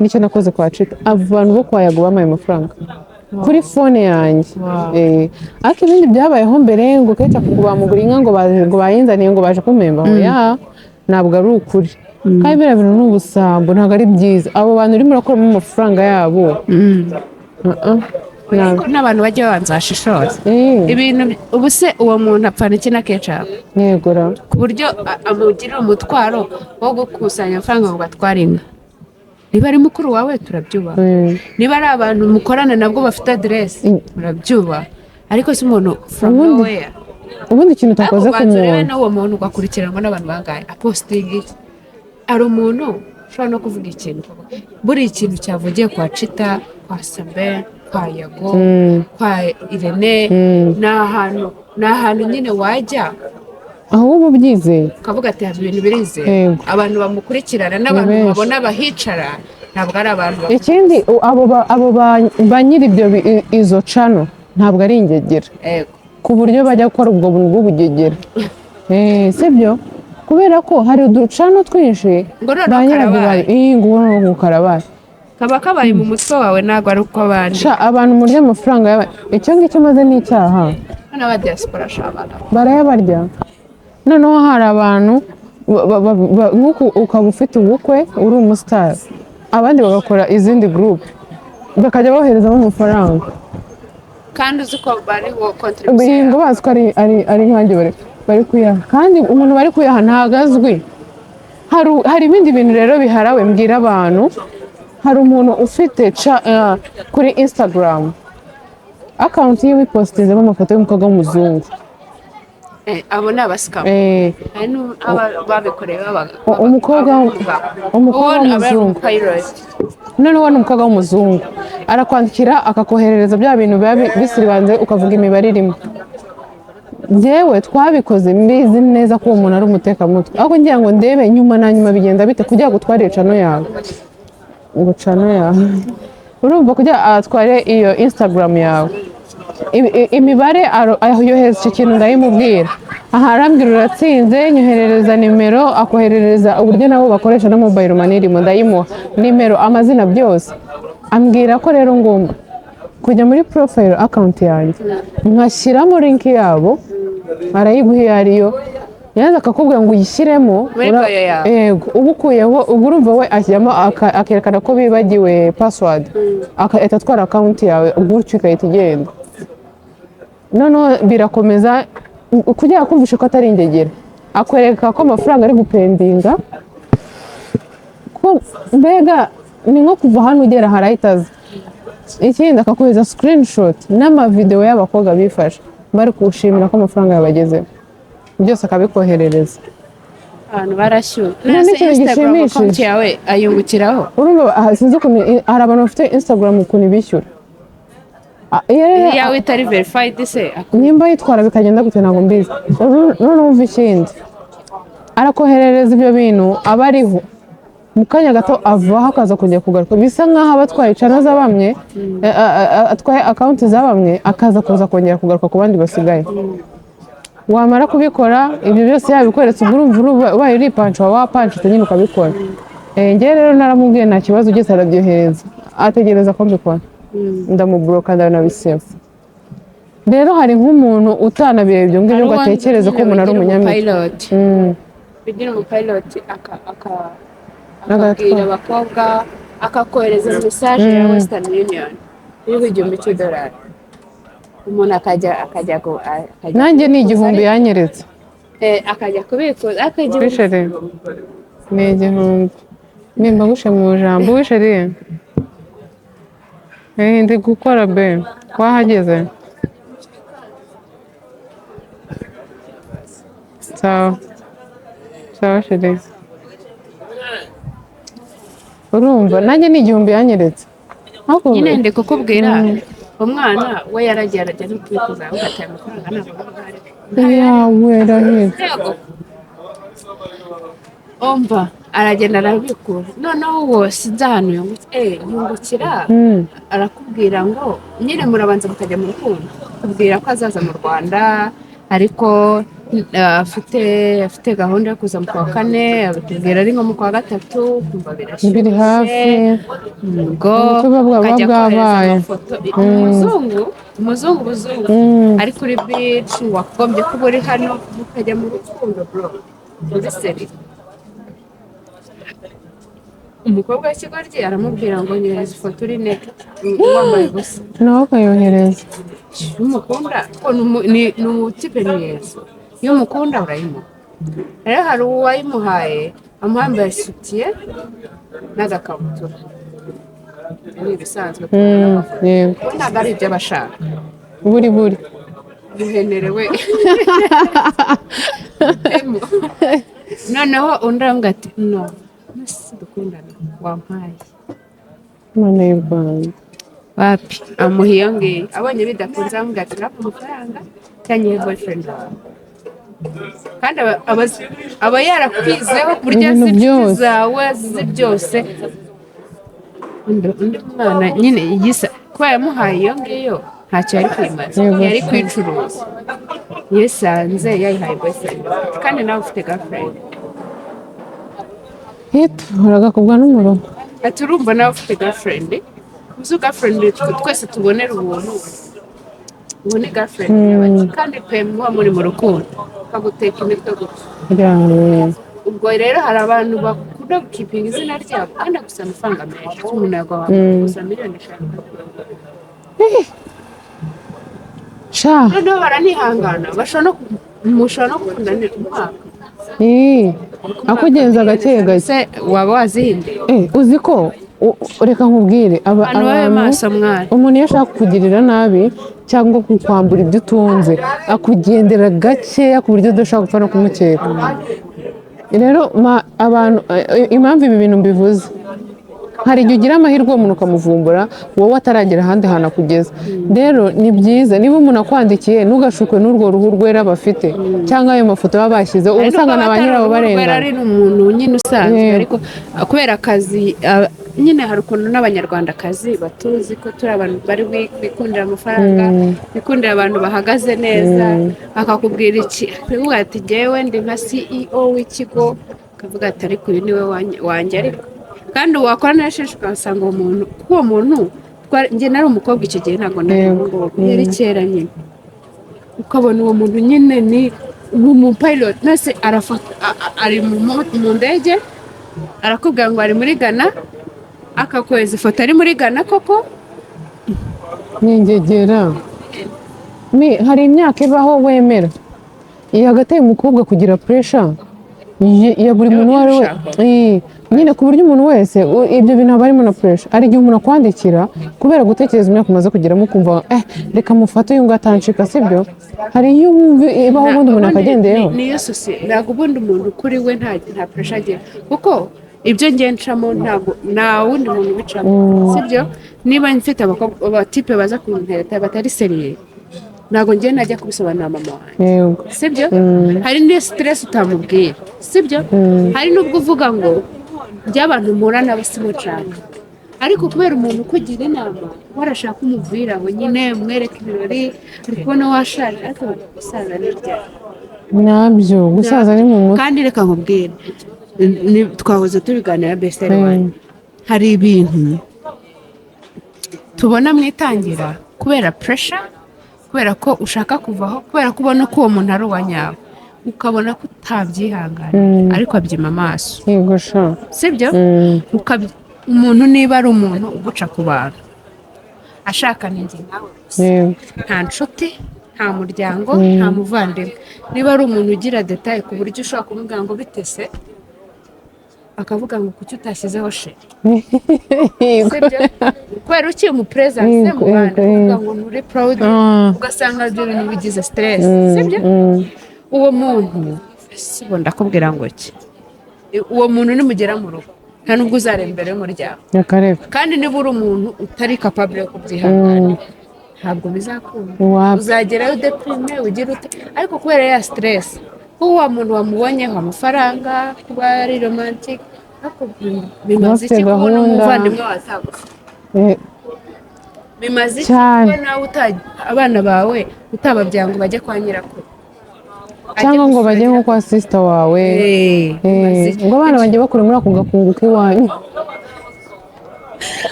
nicyo nakoze kwa Cita. Abantu bo kwa Yago bamaye amafaranga kuri phone yanjye. Eh, ariko ibindi byabayeho mbere ngo kenshi ngo bamugura inka, ngo ngo bayinzaniye, ngo baje kumpemba, oya, ntabwo ari ukuri. Kandi biriya bintu ni ubusambo, ntabwo ari byiza. Abo bantu urimo urakuramo amafaranga yabo. Uh-uh. Ariko n'abantu bajya babanza bashishoza. Eh, ibintu ubu se uwo muntu apfana iki na Kecapu Yegora. ku buryo amugirira umutwaro wo gukusanya amafaranga ngo batware inka? Niba ari mukuru wawe, turabyubaha. Niba ari abantu mukorana nabwo bafite aderesi, murabyubaha. Ariko si umuntu from nowhere. Ubundi ikintu utakoze Ariko ku banza urebe muntu. n'uwo muntu ugakurikiranwa n'abantu bangahe, apostinga iki? Hari umuntu ushobora no kuvuga ikintu, buri ikintu cyavugiye kwa Cita, kwa Sabe, kwa Yago, kwa Irene, ni ahantu nyine wajya Ahubwo ubyizeye. ukavuga ati: "Haba ibintu birizeye." Abantu bamukurikirana n'abantu Ni benshi. babona bahicara ntabwo ari abantu Ikindi abo ba nyiri ibyo izo channel ntabwo ari ingegera ku buryo bajya gukora ubwo buntu bw'ubugegera. Eh, sibyo? Kubera ko hari uduchannel twinshi Ngo noneho ba nyirabyo karabaye. ngo noneho karabaye. Kaba kabaye mu mutwe wawe, ntabwo ari uko abandi. Sha, abantu murya amafaranga icyo ngicyo maze ni icyaha. N'aba diaspora sha, abana. Barayabarya. Noneho hari abantu nk'uku ukaba ufite ubukwe uri umusitari, abandi bagakora izindi groupe bakajya boherezamo amafaranga. Kandi uzi ko bariho contribution. Ngo bazi ko ari nkanjye bari kuyaha, kandi umuntu bari kuyaha ntabwo azwi. Hari ibindi bintu rero biharawe mbwira abantu. Hari umuntu ufite kuri Instagram account yiwe ipositinzemo amafoto y'umukobwa w'umuzungu. Eh, abo ni abascammer. Eh, Hari babikoreye umukobwa uwo aba ari w'umuzungu. umupilot. Noneho ni umukobwa w'umuzungu, arakwandikira akakoherereza bya bintu biba bisiribanze, ukavuga imibare irimo. Njyewe twabikoze mbizi neza ko uwo muntu ari umutekamutwe, ariko ngira ngo ndebe nyuma na nyuma bigenda bite kugira ngo utware channel yawe, ngo channel yawe, urumva, kugira atware iyo Instagram yawe. Imibare yohereza icyo kintu, ndayimubwira. Aha arambwira: "Uratsinze, nyoherereza nimero." Akoherereza uburyo nabo bakoresha na mobile money irimo, ndayimuha nimero, amazina, byose. Ambwira ko rero ngomba kujya muri profile account yanjye nkashyiramo link yabo, arayiguha iyo ariyo, yaza akakubwira ngo uyishyiremo. Muri bio yawe. Yego, uba ukuyeho, ubwo urumva we ashyiramo akerekana ko bibagiwe password, agahita atwara account yawe gutyo, igahita igenda. Noneho birakomeza kugira ngo kumvishe ko atari ingegera, akwereka ko amafaranga ari gupendinga, ko mbega ni nko kuva hano ugera harahita aza. Ikindi, akakohereza screenshot n'amavidewo y'abakobwa bifashe bari kuwushimira ko amafaranga yabagezeho, byose akabikoherereza. Abantu barashyuye. None Nase ikintu Instagram gishimishije. account yawe ayungukiraho? Urumva, aha, sinzi ukuntu hari abantu bafite Instagram ukuntu bishyura. Ah, iyo rero Iyawe itari verified se? Nimba yitwara bikagenda gute, ntabwo mbizi. Noneho umva ikindi, arakoherereza ibyo bintu aba ariho, mu kanya gato avaho akaza kongera kugaruka, bisa nk'aho aba atwaye channel za bamwe, atwaye account za bamwe, akaza kuza kongera kugaruka ku bandi basigaye. Wamara kubikora ibyo byose yabikweretse, ubwo urumva ubaye uri ipanci, waba wapancitse nyine ukabikora. Eh, njyewe rero naramubwiye nta kibazo ugeze, arabyohereza, ategereza ko mbikora, ndamublocka, ndanabisiba. Rero hari nk'umuntu utanabireba ibyo ngibyo ngo atekereze ko umuntu ari umunyamitwe. Umupilot, bigira umupilot aka aka Akabwira abakobwa, akakohereza message ya Western Union iriho $1000, umuntu akajya Nanjye ni kubikuza, 1000 yanyeretse. Akajya kubikuza akajya Oui chérie, ni 1000. Nimba ngushe mu ijambo, oui chérie. Ndi gukora be, wahageze? Sawa sawa chérie. Urumva nanjye ni 1000 yanyeretse. Ariko Nyine ndi kukubwira, umwana we yaragiye, arajya no kubikuza, avuga ati: "Aya mafaranga ntabwo aba ahari." Yawe rahira. Yego. Umva, aragenda arabikura. Noneho uwo sinzi ahantu yungukira. Arakubwira ngo nyine murabanza mukajya mu rukundo, akubwira ko azaza mu Rwanda, ariko afite gahunda yo kuza mu kwa kane, abitubwira ari nko mu kwa gatatu, kumva birashyushye. Biri hafi. Ubwo Ubukwe buba akajya kohereza bwabaye. amafoto, umuzungu, umuzungu, umuzungu ari kuri beach, wagombye kuba uri hano, mukajya mu rukundo bro, muri seri. Umukobwa w'ikigoryi aramubwira ngo: "Nyohereza ifoto uri naked, wambaye ubusa." Nawe akayohereza. Iyo umukunda ko ni umutipe mwiza, iyo umukunda urayimuha. Rero hari uwayimuhaye, amuhambaye soutien n'agakabutura, ni ibisanzwe kubona amafoto. Yego. We ntabwo ari ibyo abashaka. Buri buri. Buhenerewe. Noneho undi aravuga ati: "No nasi dukundana, wampaye." Imana y'u Rwanda. Wapi, amuha iyo ngiyo. Abonye bidakunze, aramubwira ati: "Urapa amafaranga cyangwa ihe boyfriend wawe." Kandi aba yarakwizeho ku buryo azi Ibintu inshuti byose. zawe, azi byose. Undi mwana nyine yisa kuba yamuhaye iyo ngiyo, ntacyo yari kwimaza. Yego. Yari kwicuruza. Yisanze yayihaye boyfriend, kandi nawe ufite girlfriend. Hito uragakubwa n'umurongo. Ati: "Urumva nawe ufite girlfriend, uzi girlfriend twese tubonera ubuntu, ubu ni girlfriend yawe." Kandi pe, muba muri mu rukundo, akaguteka imitwe gutya. Yawe. Ubwo rero hari abantu bakunda gukipinga izina ryabo, kandi agusa amafaranga menshi. Umuntu yaguha gusa miliyoni 5. Sha. Noneho baranihangana, bashobora no mushobora no gukundana umwaka. Ii, akugenza gake gake. Se waba wazihinduye? Uzi ko reka nkubwire, aba Abantu babe abantu maso mwana. Umuntu iyo ashaka kukugirira nabi cyangwa kukwambura ibyo utunze, akugendera gakeya ku buryo udashobora gupfa no kumukeka. Rero abantu, impamvu ibi bintu mbivuze, hari igihe ugira amahirwe uwo muntu ukamuvumbura wowe ataragera ahandi hantu akugeza. Rero ni byiza, niba umuntu akwandikiye, ntugashukwe n'urwo ruhu rwera bafite cyangwa ayo mafoto baba bashyizeho, uba usanga na ba nyirabo barengana. Ari n'umuntu nyine usanzwe. Yego. Ariko kubera akazi, nyine hari ukuntu n'Abanyarwandakazi batuzi ko turi abantu bari bikundira amafaranga, bikundira abantu bahagaze neza. Akakubwira iki, akavuga ati: "Jyewe ndi nka CEO w'ikigo," akavuga ati: "Ariko uyu niwe wanjye." Ariko kandi wakora neza ugasanga uwo muntu, kuko uwo muntu njye nari umukobwa icyo gihe, ntabwo nari umuhungu, yari kera nyine, ukabona uwo muntu nyine ni umupilot nase, arafata ari mu ndege, arakubwira ngo ari muri Ghana, akakohereza ifoto ari muri Ghana koko. Ningegera mi hari imyaka ibaho wemera iyi hagati umukobwa kugira pressure ya buri muntu uwo ari we. Nyine ku buryo umuntu wese ibyo bintu haba harimo na pressure. Hari igihe umuntu akwandikira kubera gutekereza imyaka umaze kugeramo, ukumva reka mufate uyu nguyu atancika, sibyo? Hari iyo wumva ibaho, ubundi umuntu akagendeyeho. Niyo sosiyete. Ntabwo ubundi umuntu kuri we nta pressure agira, kuko ibyo ngiye ncamo ntabwo nta wundi muntu ubicamo, sibyo? Niba mfite abakobwa, abatipe baza kuntereta batari sérieux, ntabwo ngiye najya kubisobanurira mama wanjye. Sibyo? Hari n'iyo stress utamubwira, sibyo? Hari n'ubwo uvuga ngo by'abantu mpura nabo sibo nshaka, ariko kubera umuntu ukugira inama, warashaka umubwira ngo nyine umwereke ibirori, uri kubona washaje, ariko gusaza ni ryari? Nabyo gusaza ni mu mutwe. Kandi reka nkubwire, twahoze tubiganira besiteri wanjye, hari ibintu tubona mu itangira kubera pressure, kubera ko ushaka kuvaho, kubera ko ubona ko uwo muntu ari uwa nyawe. Ukabona ko utabyihangana, ariko abyima amaso. Yego sha. Sibyo? Umuntu niba ari umuntu uguca ku bantu, ashaka ninjye nawe gusa, nta nshuti, nta muryango, nta muvandimwe, niba ari umuntu ugira détails ku buryo ushobora kumubwira ngo bitese, akavuga ngo kuki utashyizeho chéri? Sibyo? Kubera ukiri umuperezanse mu bandi, ukavuga ngo nturi proud, ugasanga ibyo bintu bigize stress, sibyo? Uwo muntu sibo, ndakubwira ngo iki, uwo muntu nimugera mu rugo nta nubwo uzareba imbere y'umuryango. Reka reka. Kandi niba uri umuntu utari capable yo kubyihanganira, ntabwo bizakunda. Wapi. Uzagerayo udéprimé, ugira ute, ariko kubera ya stress, kuko wa muntu wamubonyeho amafaranga, kuba ari romantique, ariko bimaze afite iki kubona gahunda. umuvandimwe wawe atagufite? Bimaze iki Cyane. kuba nawe abana bawe utababyaye ngo bajye kwa nyirakuru? Ajye Cyangwa ngo gusura bajye nko kwa sister wawe. Bimaze iki? Ngo abana bajye bakura muri ako gakungu k'iwanyu.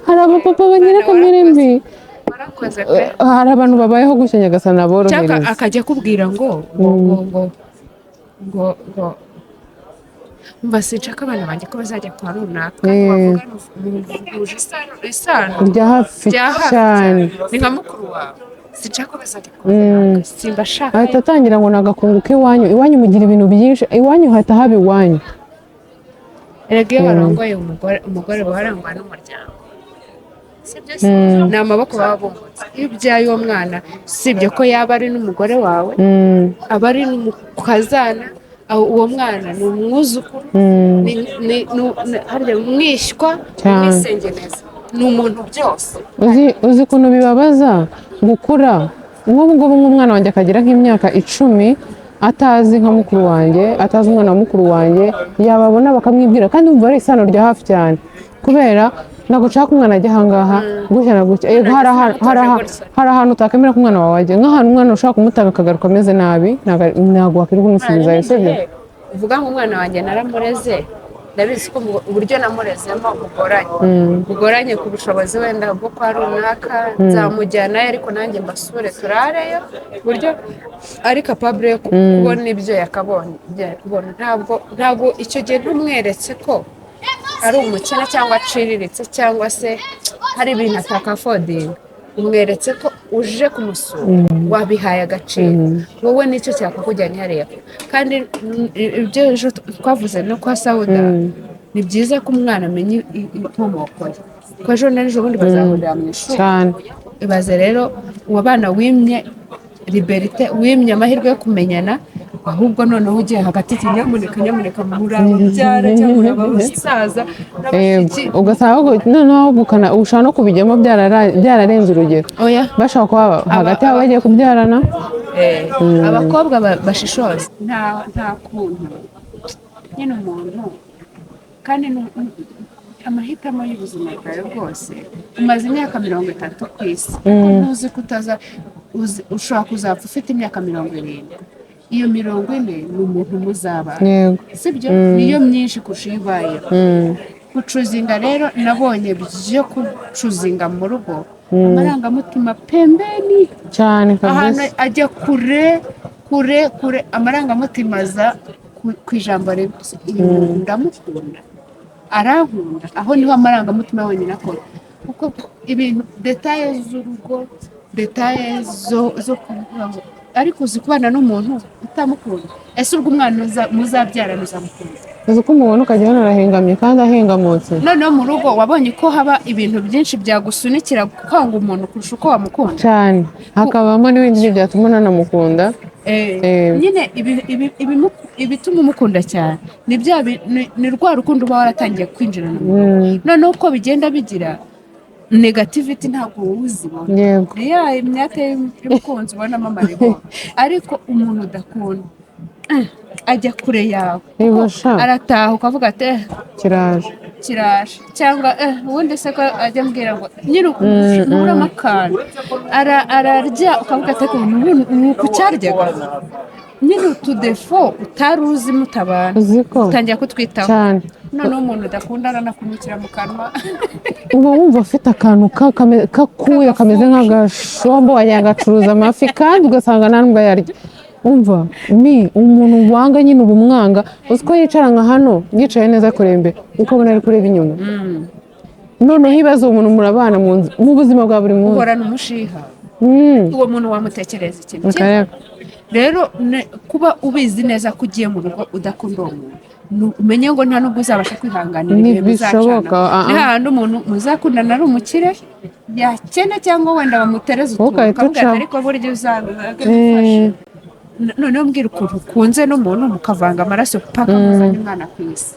Hari abapapa bagira kamere mbi. Warakoze pe. Hari abantu babayeho gutya, Nyagasani Cyangwa aborohereza. akajya akubwira ngo umva, sinshaka abana banjye ko bazajya kwa runaka. Wavuga muhuje isano rya hafi. Rya hafi. Cyane. Ni nka mukuru wawe, sinshaka ko bazajya kwa runaka, simbashaka. Ahita atangira ngo ni agakungu k'iwanyu, iwanyu mugira ibintu byinshi, iwanyu hahita haba iwanyu. Erega iyo warongoye umugore, umugore uba warangwa n'umuryango, sibyo se? Ni amaboko baba bungutse. Iyo ubyaye uwo mwana, sibyo ko yaba ari n'umugore wawe, aba ari n'umukazana, uwo mwana ni umwuzukuru, harya umwishywa, Cyane. umwisengeneza, ni umuntu byose. Uzi ukuntu bibabaza gukura nk'ubu ngubu, nk'umwana wanjye akagira nk'imyaka 10 atazi nka mukuru wanjye, atazi umwana wa mukuru wanjye, yababona bakamwibwira, kandi umva ari isano rya hafi cyane, kubera ntabwo nshaka umwana ajya ahangaha gutya na gutya. Yego, hari ahantu utakemera ko umwana wawe ajya, nk'ahantu umwana ushobora kumutanga akagaruka ameze nabi, ntabwo wakwirirwa umusubizayo, sibyo? Uvuga ngo umwana wanjye naramureze, ndabizi ko uburyo namurezemo bugoranye, bugoranye ku bushobozi wenda bwo kwa runaka, nzamujyanayo ariko nanjye mbasure, turareyo, ku buryo ari capable yo kubona ibyo yakabonye, ibyo yari kubona. Ntabwo icyo gihe ntumweretse ko ari umukene cyangwa aciriritse cyangwa se hari ibintu atakaffordinga. Umweretse ko uje kumusura, wabihaye agaciro, wowe nicyo cyakakujyanye hariya. Kandi ibyo ejo twavuze no kwa Sawuda, ni byiza ko umwana amenya inkomoko ye, ko ejo n'ejo bundi bazahurira mu ishuri. Cyane. Ibaze rero uwo bana wimye liberté, wimye amahirwe yo kumenyana, ahubwo noneho ugiye hagati ati nyamuneka, nyamuneka, murababyara cyangwa murabasaza n'abashiki. Ugasanga ahubwo noneho ahubwo ushobora no kubijyamo byararenze urugero. Oya. Bashobora kuba hagati yabo bagiye kubyarana. Abakobwa bashishoza, nta kuntu nyine umuntu, kandi amahitamo y'ubuzima bwawe bwose, umaze imyaka 30 ku isi, ariko ntuzi ko utaza ushobora kuzapfa ufite imyaka 70. Iyo 40 ni umuntu muzabana, sibyo? Niyo myinshi kurusha iyo ubayeho. Guchoosinga rero, nabonye byo guchoosinga mu rugo, amarangamutima pembeni. Cyane. Ahantu Kabisa. ajya kure kure kure, amarangamutima aza ku ijambo rimwe: uyu muntu ndamukunda, arankunda. Aho niho amarangamutima yonyine akora, kuko ibintu détails z'urugo, détails zo kuvuga ngo ariko uzi kubana n'umuntu utamukunda? Ese ubwo umwana muzabyarana uzamukunda? Uzi ko umubona ukajya ubona arahengamye kandi ahengamutse. Noneho mu rugo wabonye ko haba ibintu byinshi byagusunikira kwanga umuntu kurusha uko wamukunda. Cyane, hakabamo n'ibindi byatuma unanamukunda. Nyine ibituma umukunda cyane ni bya ni rwa rukundo uba waratangiye kwinjirana mu rugo. Noneho uko bigenda bigira negativity, ntabwo wowe uzibona. Ni ya imyaka y'umukunzi ubonamo amaribori, ariko umuntu udakunda ajya kure yawe. Niba sha. Arataha ukavuga ati "Eh, kiraje." Kiraje, cyangwa ubundi se ko ajya ambwira ngo nyine nturamo akantu, ararya ukavuga ati "Ariko ubu ni uku cyaryaga." Nyine utudéfauts utari uzi mutabana, Uzi ko utangira kutwitaho. Cyane. Noneho umuntu udakunda aranakunukira mu kanwa. Uba wumva afite akantu kakuya kameze nk'agashombo, wagira ngo acuruza amafi, kandi ugasanga nta nubwo ayarya. Umva, ni umuntu wanga nyine, uba umwanga. Uzi ko yicara nka hano, yicaye neza kureba imbere, ukabona ari kureba inyuma. Noneho ibibazo, umuntu murabana mu nzu, mu buzima bwa buri munsi. Uhorana umushiha. Uwo muntu wamutekereza ikintu kimwe? Akareba. Rero kuba ubizi neza ko ugiye mu rugo udakunda uwo muntu, umenye ngo nta nubwo uzabasha kwihanganira ibihe Ntibishoboka, muzacana. ah, ah. Ni hahandi umuntu muzakundana ari umukire, yakena cyangwa wenda bamutereza utuntu, Ugahita ukavuga ati ucaho. ariko burya uzabigufasha. Noneho mbwira ukuntu ukunze n'umuntu, mukavanga amaraso paka muzanye umwana ku isi,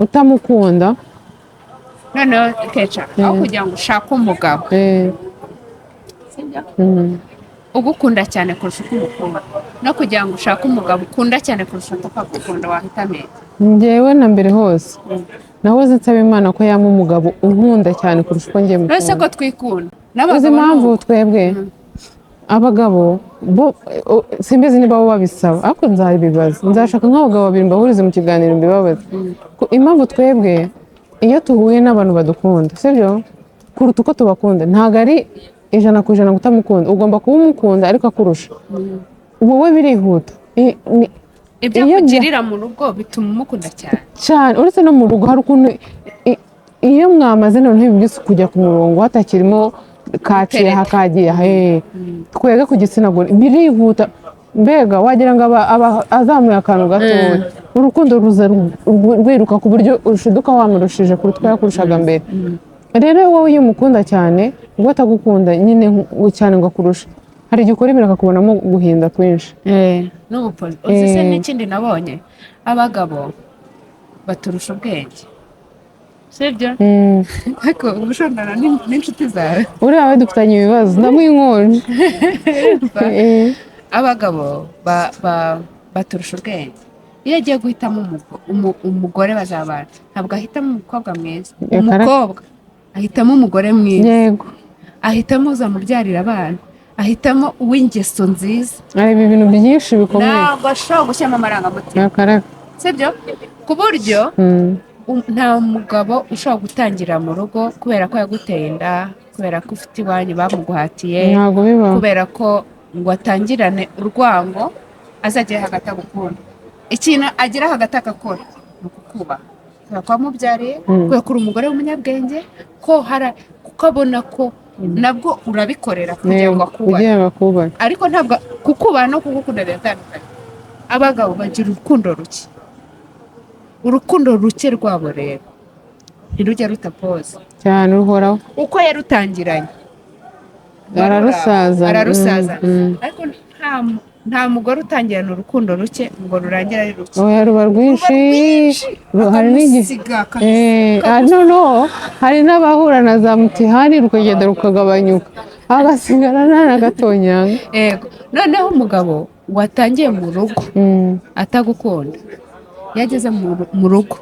utamukunda. Noneho keca aho kugira ngo ushake umugabo, sibyo, ugukunda cyane kurusha uko umukunda, no kugira ngo ushake umugabo ukunda cyane kurusha uko agukunda, wahitamo iki? Njyewe na mbere hose nahoze nsaba Imana ko yampa umugabo unkunda cyane kurusha uko njye Uretse mukunda. ko twikunda Uzi n'abagabo impamvu? ni uko. Twebwe abagabo bo simbizi niba bo babisaba, ariko nzabibaza. Nzashaka nk'abagabo babiri mbahurize mu kiganiro mbibabaze. Impamvu twebwe iyo tuhuye n'abantu badukunda, sibyo, kuruta uko tubakunda, ntabwo ari 100% kutamukunda. Ugomba kuba umukunda ariko akurusha wowe, birihuta. Ibyo iyo akugirira mu rugo bituma umukunda cyane. Cyane. Uretse no mu rugo, hari ukuntu iyo mwamaze noneho ibi byose kujya ku murongo, hatakirimo kaciye, Gutereta. hakagiye he, twebwe ku gitsina gore birihuta. Mbega wagira ngo aba azamuye akantu gatoya, urukundo ruza rwiruka ku buryo ushiduka wamurushije kuruta uko yakurushaga mbere. Rero wowe iyo umukunda cyane, ngo atagukunda nyine cyane ngo akurushe, hari igihe ukora ibintu akakubonamo guhinda kwinshi. N'ubupozi uzi se. N'ikindi nabonye, abagabo baturusha ubwenge, sibyo? Ariko ubushondana n'inshuti zawe. Uriya we dufitanye ibibazo, ndamuha inkonji. Abagabo baturusha ubwenge. Iyo agiye guhitamo umugore bazabana, ntabwo ahitamo umukobwa mwiza. Umukobwa ahitamo umugore mwiza. Ahitamo uzamubyarira abana, ahitamo uw'ingeso nziza. Areba ibintu byinshi bikomeye. Ntabwo ashobora gushyiramo amarangamutima. Akareka. Sibyo, ku buryo nta mugabo ushobora gutangira mu rugo kubera ko yaguteye inda, kubera ko ufite iwanyu bamuguhatiye, Ntabwo bibaho. kubera ko ngo atangirane urwango, azagera hagati agukunda. Ikintu agira hagati agakora ni ukukubaha kubera ko wamubyariye, kubera ko uri umugore w'umunyabwenge, ko hari kuko abona ko nabwo urabikorera kugira ngo akubahe. Kugira ngo akubahe. Ariko ntabwo kukubaha no kugukunda biratandukanye. Abagabo bagira urukundo ruke. Urukundo ruke rwabo rero ntirujya rutapoza. Cyane, uruhoraho. Uko yarutangiranye Ararusaza. Ararusaza. Mm. Ariko nta mugore utangirana urukundo ruke ngo rurangire ari ruke. Oya, ruba rwinshi. Hari n'igihe Akamusiga. Noneho hari n'abahura na za mutihani, rukagenda rukagabanyuka, agasigara nta na gatonyanga. Yego, noneho umugabo watangiye mu rugo atagukunda, iyo ageze mu rugo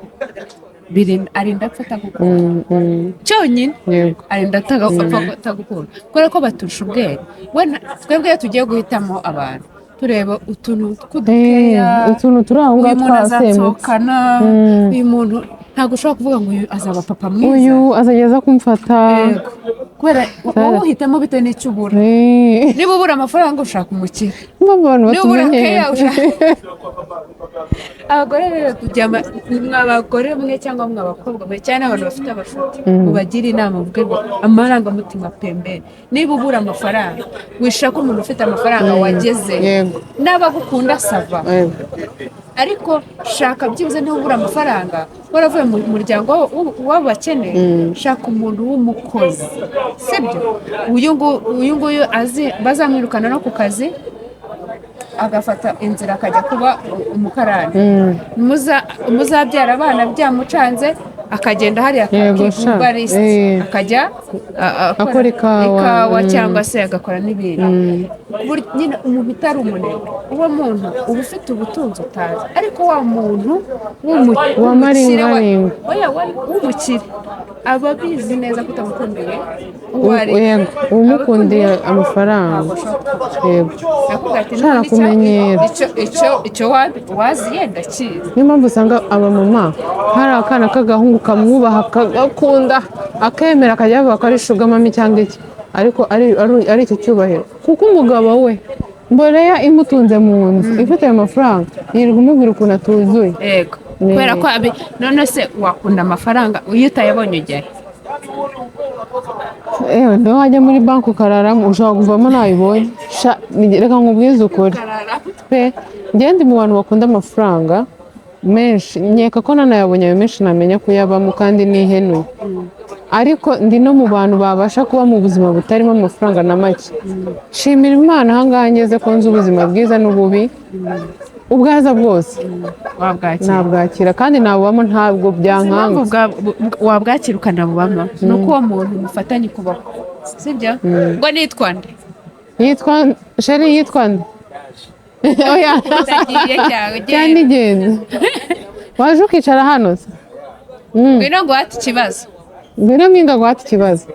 arinda apfa atagukunda. Cyonyine arinda apfa atagukunda, kubera ko baturusha ubwenge. Twebwe iyo tugiye guhitamo abantu, tureba utuntu tw'udukeya. Utuntu turi aho Uyu ngaho muntu twasemutse. azansohokana, uyu muntu ntabwo ushobora kuvuga ngo uyu azaba papa mwiza. Uyu azajya aza kumfata. Yego. Kubera wowe uhitamo bitewe n'icyo ubura. Niba ubura amafaranga, ushaka umukire. Impamvu abantu Niba ubura batumenyeye. keya, ushaka abagore. Rero tujya mwa bagore mwe cyangwa mwa bakobwa mwe cyane, abantu bafite abashuti, mubagire inama, muvuge ngo amarangamutima pembeni. Niba ubura amafaranga, wishaka umuntu ufite amafaranga wageze n'abagukunda, ça va. Ariko shaka byibuze niba ubura amafaranga, waravuye mu muryango w'abakene, shaka umuntu w'umukozi, sibyo? Uyu nguyu azi bazamwirukana no ku kazi, agafata inzira akajya kuba umukarani. Muzabyara abana byamucanze, akagenda hariya Yego, sha. akiga akajya Akora ikawa. Ikawa cyangwa se agakora n'ibindi. Ku buryo nyine umuntu utari umunebwe, uwo muntu uba ufite ubutunzi utazi. Ariko wa muntu Wa w'umukire maringaringa. Oya, w'umukire aba abizi neza ko utamukundiye uwo ari we. Yego, umukundiye amafaranga. Ntabwo ashobora Akubwira ati Ushaka "N'ubundi kumenyera." icyo waziye ndakizi. Niyo mpamvu usanga abamama hari akana k'agahungu kamwubaha, kagakunda, akemera, akajya bavuga ko ari sugar mummy cyangwa iki, ariko ari icyo cyubahiro, kuko umugabo we Mboreya imutunze mu nzu ifite ayo mafaranga, yirirwa umubwira ukuntu atuzuye. Yego, kubera ko none se wakunda amafaranga iyo utayabonye ujyayo? Ewe, niba wajya muri banki ukararamo, ushobora kuvamo nayibonye. Sha, reka nkubwize ukuri pe, njye ndi mu bantu bakunda amafaranga menshi. Nkeka ko nanayabonye ayo menshi namenya kuyabamo kandi nihenuye, ariko ndi no mu bantu babasha kuba mu buzima butarimo amafaranga na make. Nshimira Imana ahangaha ngeze, ko nzi ubuzima bwiza n'ububi, ubwaza bwose Wabwakira. Nabwakira kandi nabubamo, ntabwo byankanga. Impamvu wabwakira ukanabubamo ni uko uwo muntu mufatanye ukuboko, sibyo? Ngo nitwa nde? Yitwa chéri, yitwa nde? Oya. Utagiye cyangwa Cyane. ugenda. Igenda, waje ukicara hano se? Ngwino ngo uhate ikibazo. Ngwino mpinga guhata ikibazo.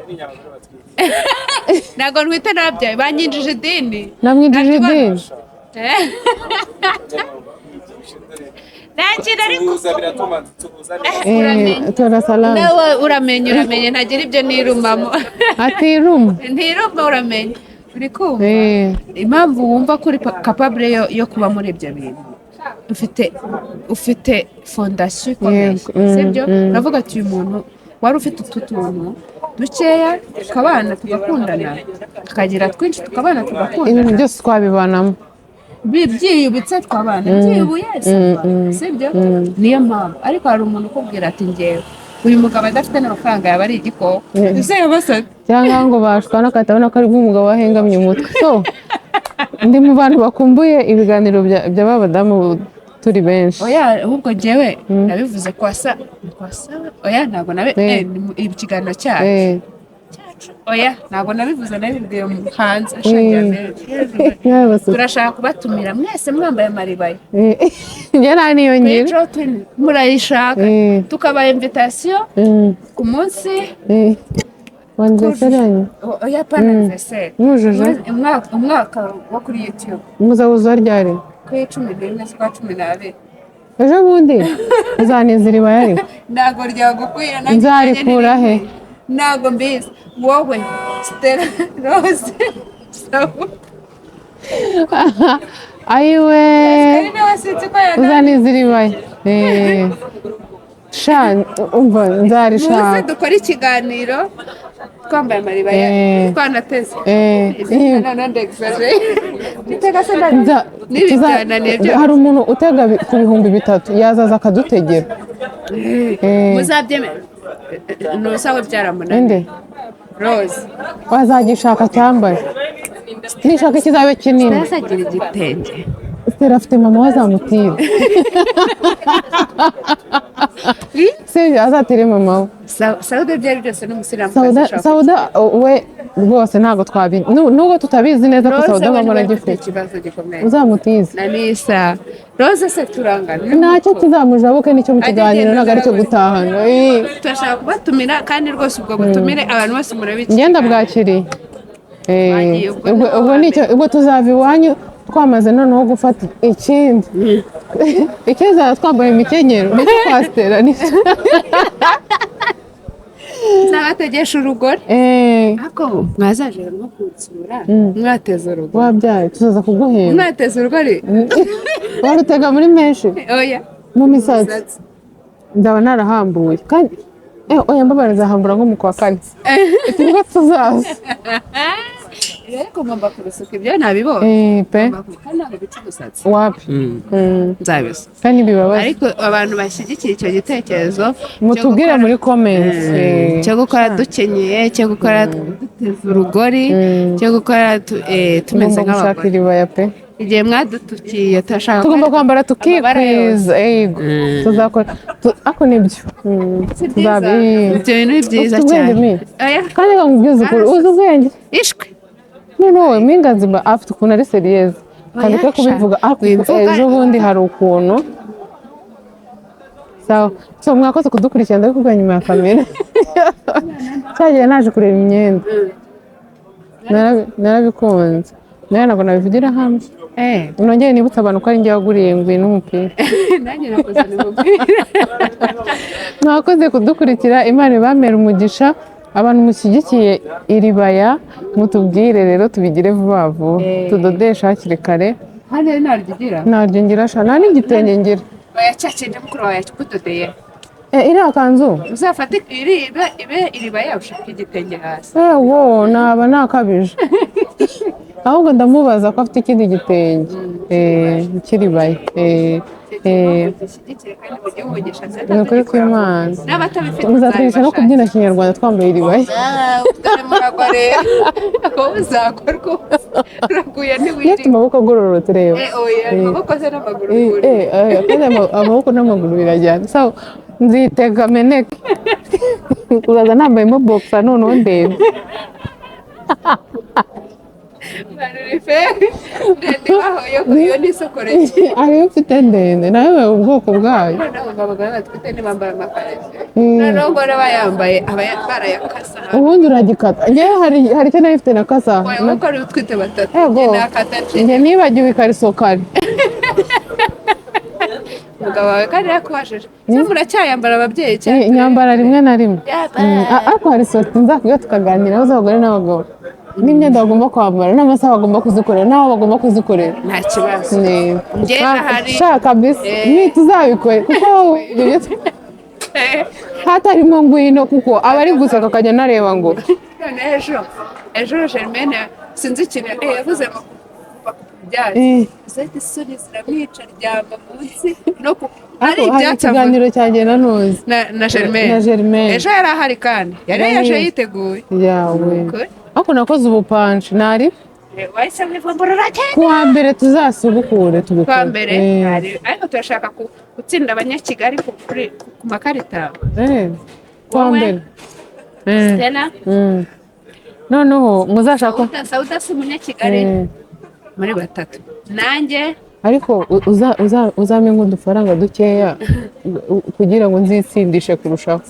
Ntabwo ntwite, nabyaye, banyinjije idini. Namwinjije idini. Nta kintu ariko. Tuhuza biratuma tuhuza neza. Eh, tora salamu. Nawe uramenye, uramenye, ntagira ibyo nirumamo. Atiruma. Ntiruma, uramenye, uri kumva? Eh. Impamvu wumva ko uri capable yo kuba muri ibyo bintu, ufite fondation ikomeye. Yego, Sibyo? Uravuga ati uyu muntu wari ufite utu tuntu dukeya, tukabana tugakundana, tukagira twinshi tukabana Ibintu tugakundana. byose twabibanamo. Byiyubitse twabana, byiyubuye, sibyo? Niyo mpamvu. Ariko hari umuntu ukubwira ati ngewe uyu mugabo adafite n'amafaranga yaba ari igikoko, ese yabasabye? Cyangwa ngo bashwana agahita abona ko ari bw'umugabo wahengamye umutwe. So ndi mu bantu bakumbuye ibiganiro bya ba badamu turi benshi. Oya, ahubwo njyewe nabivuze kwasa kwasa, oya, ntabwo nabi ni ikiganiro cyacu. Oya, ntabwo nabivuze, nabibwiye mu hanze. Yewe basuka. Turashaka kubatumira mwese mwambaye amaribaya. Njye nta niyo ngira. Ejo murayishaka, tukabaha invitation ku munsi Wa anniversaire yanyu? Oya, pana anniversaire. Mwujuje? Umwaka wo kuri YouTube. Muzawuzuza ryari? Kuri 11 z'ukwa 12. Ejo bundi uzaniza iribaya ariko. Ntabwo ryagukwira nanjye. Nzarikura he? Ntabwo mbizi, wowe, Stella, Rose, Sabu. Ayiwe. Ari nawe, sinzi ko yananiwe. Uzaniza iribaya. Sha, umva, Muze nzarishaka. dukore ikiganiro twambaye amaribaya, twanateze. Noneho ndexagere gutega se n'ibi byananiye byose. Hari umuntu utega ku 3000, yazaza akadutegera. Muzabyemera nusawe byaramunaniye. Inde? Rose. Wazagishaka cyambaye, nishaka kizabe kinini. Yazagira igitenge. Stella afite mama we azamutira, sibyo? Azatire mama we. Sauda byari byose n'umusilamu. Sauda, Sauda we rwose ntabwo twabi nubwo tutabizi neza ko Rose Sauda we mama niwe ufite aragifite. ikibazo gikomeye. Uzamutize. Na Nisa Rose se turangana. Ntacyo kizamujabuke, nicyo mu Ajya kiganiro agenda. ntabwo aricyo gutahana. Turashaka kubatumira kandi rwose ubwo butumire abantu bose murabizi. Ngenda bwakiriye. Bagiye ubwo. Ubwo Nibo ubwo nicyo ubwo tuzava iwanyu twamaze noneho gufata ikindi ikiza, twambaye imikenyero, nicyo kwasitera nicyo. Nzabategesha urugori. Ariko mwazaje nko kunsura mwateze urugori. Wabyaye tuzaza kuguhemba. Mwateze urugori. Warutega muri menshi. Oya. Mu misatsi nzaba narahambuye kandi oya, mbabara, nzahambura nko mu kwa kane nibwo tuzaza. Ariko ngomba kubisuka, ibyo nabibonye. Pe. Kandi ntabwo bica umusatsi. Wapi. Nzabisuka. Kandi bibabaza. Ariko abantu bashyigikiye icyo gitekerezo cyo Mutubwire muri comments. Cyo gukora dukenyeye, cyo gukora duteze urugori, cyo gukora tumeze Tugomba gushaka nk'abagore. iribaya pe. Igihe mwadutukiye turashaka Tugomba kwambara amabara yose. tukikwiza, yego, tuzakora ako nibyo. Si byiza? Ibyo bintu ni byiza Ufite ubwenge. cyane. Mi. Oya. Kandi reka nkubwize ukuri, uzi ubwenge. Ishwe. Noneho wowe Mpinganzima afite ukuntu ari sérieuse kandi Oya, twe kubivuga ariko Wivuga. ejo bundi hari ukuntu. Sawa, so mwakoze kudukurikirana. Ndabikubwira nyuma ya kamera. Cyagiye naje kureba imyenda. Narabikunze nawe, ntabwo nabivugira hamwe. Nongere nibutse abantu ko ari njye waguriye ngwino umupira. Nanjye nakoze umupira. Mwakoze kudukurikira, Imana ibamere umugisha. Abantu mushyigikiye iribaya, mutubwire rero tubigire vuba vuba, tudodeshe hakiri kare. Hano ntaryo ugira? Ntaryo ngira sha, nta n'igitenge ngira. Oya, cya kindi mukuru wawe yakikudodeye. Iriya kanzu? Uzafate iri ibe iribaya, ushake igitenge hasi. Ewo, naba nakabije. Ahubwo ndamubaza ko afite ikindi gitenge cy'iribaya. Gishyigikire kandi mujye umugisha. Ni ukuri kw'Imana. N'abatabifite Muzatwigisha no kubyina kinyarwanda twambaye iribaya. Dore muragwa rero, wowe uzagwa rwose, uraguye. Iyo afite Ntiwirinde. amaboko agororotse, reba. Oya, amaboko ze n'amaguru. Kandi amaboko n'amaguru birajyana. So nzitega meneke, uzaza nambayemo boxer noneho ndende. Ndende baho yo ni isokoreki. Ariyo mfite ndende nayo ubwoko bwayo. Noneho ngo abagore batwite ntibambara amakariso, noneho ngo n'abayambaye aba barayakasa. Ubundi uragikata. Njyewe hari icyo nari mfite na kasa. Oya, kuko ari utwite batatu. Ego. Njye nakata nce. Njye nibagiwe ikariso kare. Umugabo wawe kandi yakubajije se, muracyayambara ababyeyi cyane? Nyambara rimwe na rimwe. Yaba. Ariko hari sortie nzakubwira tukaganiraho z'abagore n'abagabo, n'imyenda bagomba kwambara, n'amasaha bagomba kuzikorera, n'aho bagomba kuzikorera. Nta kibazo. Njye ahari. Shaka kabisa ni tuzabikore, kuko wowe ibyo byose hatarimo ngwino, kuko aba ari guseka akajya anareba ngo None ejo Germaine sinzi ikintu yavuze ngo kuva ku byatsi, zahita isoni ziramwica, aryama munsi no ku hari Ariko hari ibyatsi avuga. Ikiganiro cyanjye na Ntuzi Na Germaine. Na Germaine. Ejo yari ahari kandi yari Yari yaje yiteguye. Yawe. Ukuri. Ariko nakoze ubupanshi nari Wahise mwivumbura, uragenda. Ku wa mbere tuzasubukure tubikore. Kwa mbere ariko turashaka gutsinda Abanyakigali ku makarita. Ku wa Wowe? mbere. Stella. Noneho muzashaka Sauda, Sauda si umunyakigali. Muri batatu nanjye. Ariko uzampe nk'udufaranga dukeya kugira ngo nzitsindishe kurushaho,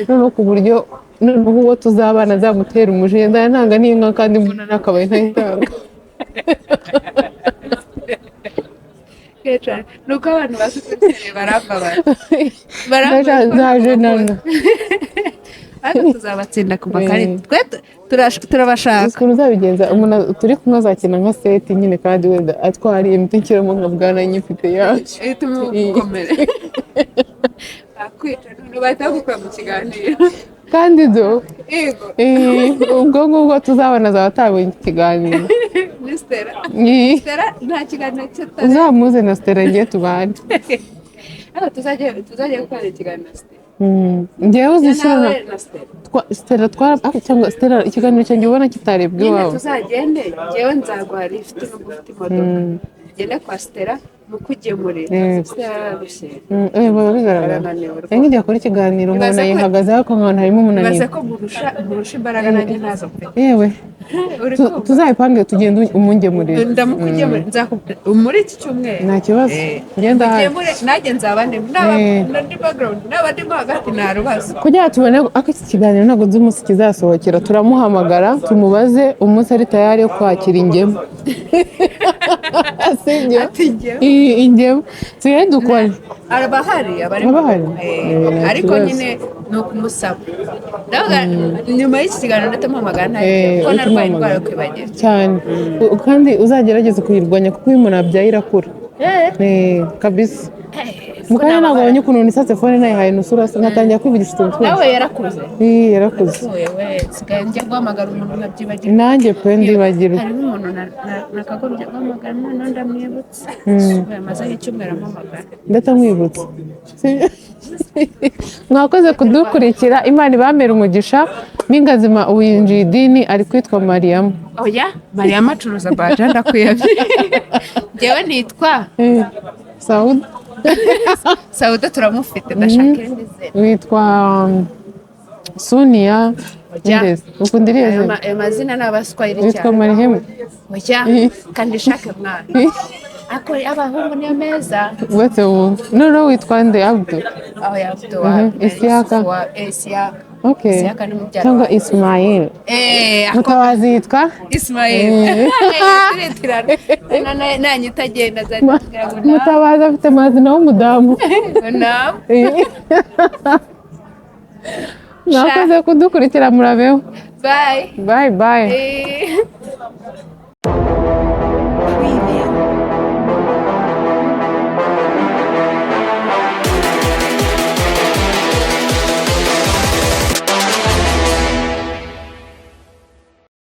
noneho ku buryo noneho uwo tuzabana azamutera umujinya, nzajya ntanga n'inka kandi mbona n'akabaye ntayitanga. Kenshi ni uko abantu bazi kuri barambabara, barambabara. Nzaje nana. Ariko tuzabatsinda ku makarita, twe turabashaka. Ukuntu uzabigenza, umuntu turi kumwe azakina nka seti nyine, kandi wenda atwariye imiti nshyiramo nka bwana nyifite yacu. Tumukomere bakwica, none bahita bagukura mu kiganiro. Kandi do Yego. Ubwo ngubwo tuzabona azaba atabonye ikiganiro. Ni Stella. Stella nta kiganiro cyatari. Uzamuze na Stella ngiye tubane. Ariko tuzajya gukora ikiganiro na Stella. Njyewe uzishyira Nawe na Stella. Stella twara ah, cyangwa Stella ikiganiro cyanjye ubona kitarebwe Nyine iwawe. Tuzagende, njyewe nzaguha lift nubwo ufite imodoka, tugende kwa Stella mukugemurira. Stella ararushye. Biba bigaragara. Arananiwe rwose. Ngiye gukora ikiganiro Ibaze nkabona yihagazeho, ariko nkabona harimo umunaniro. Ibaze ko murusha imbaraga, nanjye ntazo mfite. Yewe. Uri kumva? Tuzabipange tugende umungemurire. Ndamukugemurira, nzakubwira muri iki cyumweru. Nta kibazo, ngenda ahari. Mugemure, nanjye nzaba ndimo, naba ndi background, naba ndimo hagati, nta rubazo. Kugira ngo tubone ako iki kiganiro, ntabwo nzi umunsi kizasohokera, turamuhamagara tumubaze umunsi ari tayari yo kwakira ingemu, sibyo? Ati njyewe. Ingemu tugende dukore. Araba ahari, aba ari Aba ahari? Ariko Nta kibazo. nyine ni ukumusaba. Ndavuga nyuma y'iki kiganiro ndatamuhamagara, nta kuko narwaye indwara yo kwibagirwa. Cyane. Kandi uzagerageze kuyirwanya, kuko iyo umuntu abyaye irakura. Kabisa, mu kanya ntabwo abonye ukuntu nisatse phone nayihaye nusura, nkatangira kwivugisha utuntu twose. Nawe yarakuze. Yarakuze. Wewe nsigaye njya guhamagara umuntu nkabyibagirwa. Nanjye pe, ndibagirwa. Harimo umuntu nakagombye guhamagara, noneho ndamwibutse, amaze nk'icyumweru ampamagara. Ndatamwibutsa. Mwakoze kudukurikira, Imana ibamere umugisha. N'ingazima uwinjiye idini ari kwitwa Mariyamu. Oya, Mariyamu acuruza baja, ndakwiyamye. Njyewe nitwa Sawuda. Sauda turamufite, ndashaka irindi zina. Witwa Suniya. Oya. Ndeze ukunda iriya Ayo zina. ayo mazina ni abaswahili Witwa cyane. Marihemu. Oya, kandi shake mwana ako abahungu niyo meza. Uretse wumva noneho witwa nde? Abdu? Aho yavuze Isiyaka. wa Isiyaka. Okay. Isiyaka ni mubyara Cyangwa wanjye. Ismail. Ako Mutabazi yitwa Ismail. Turitirana nanyita agenda azatubwira ngo nawe. Mutabazi afite amazina w'umudamu. Ngo nawe. Mwakoze kudukurikira, murabeho. Bye. Bye bye. Eh.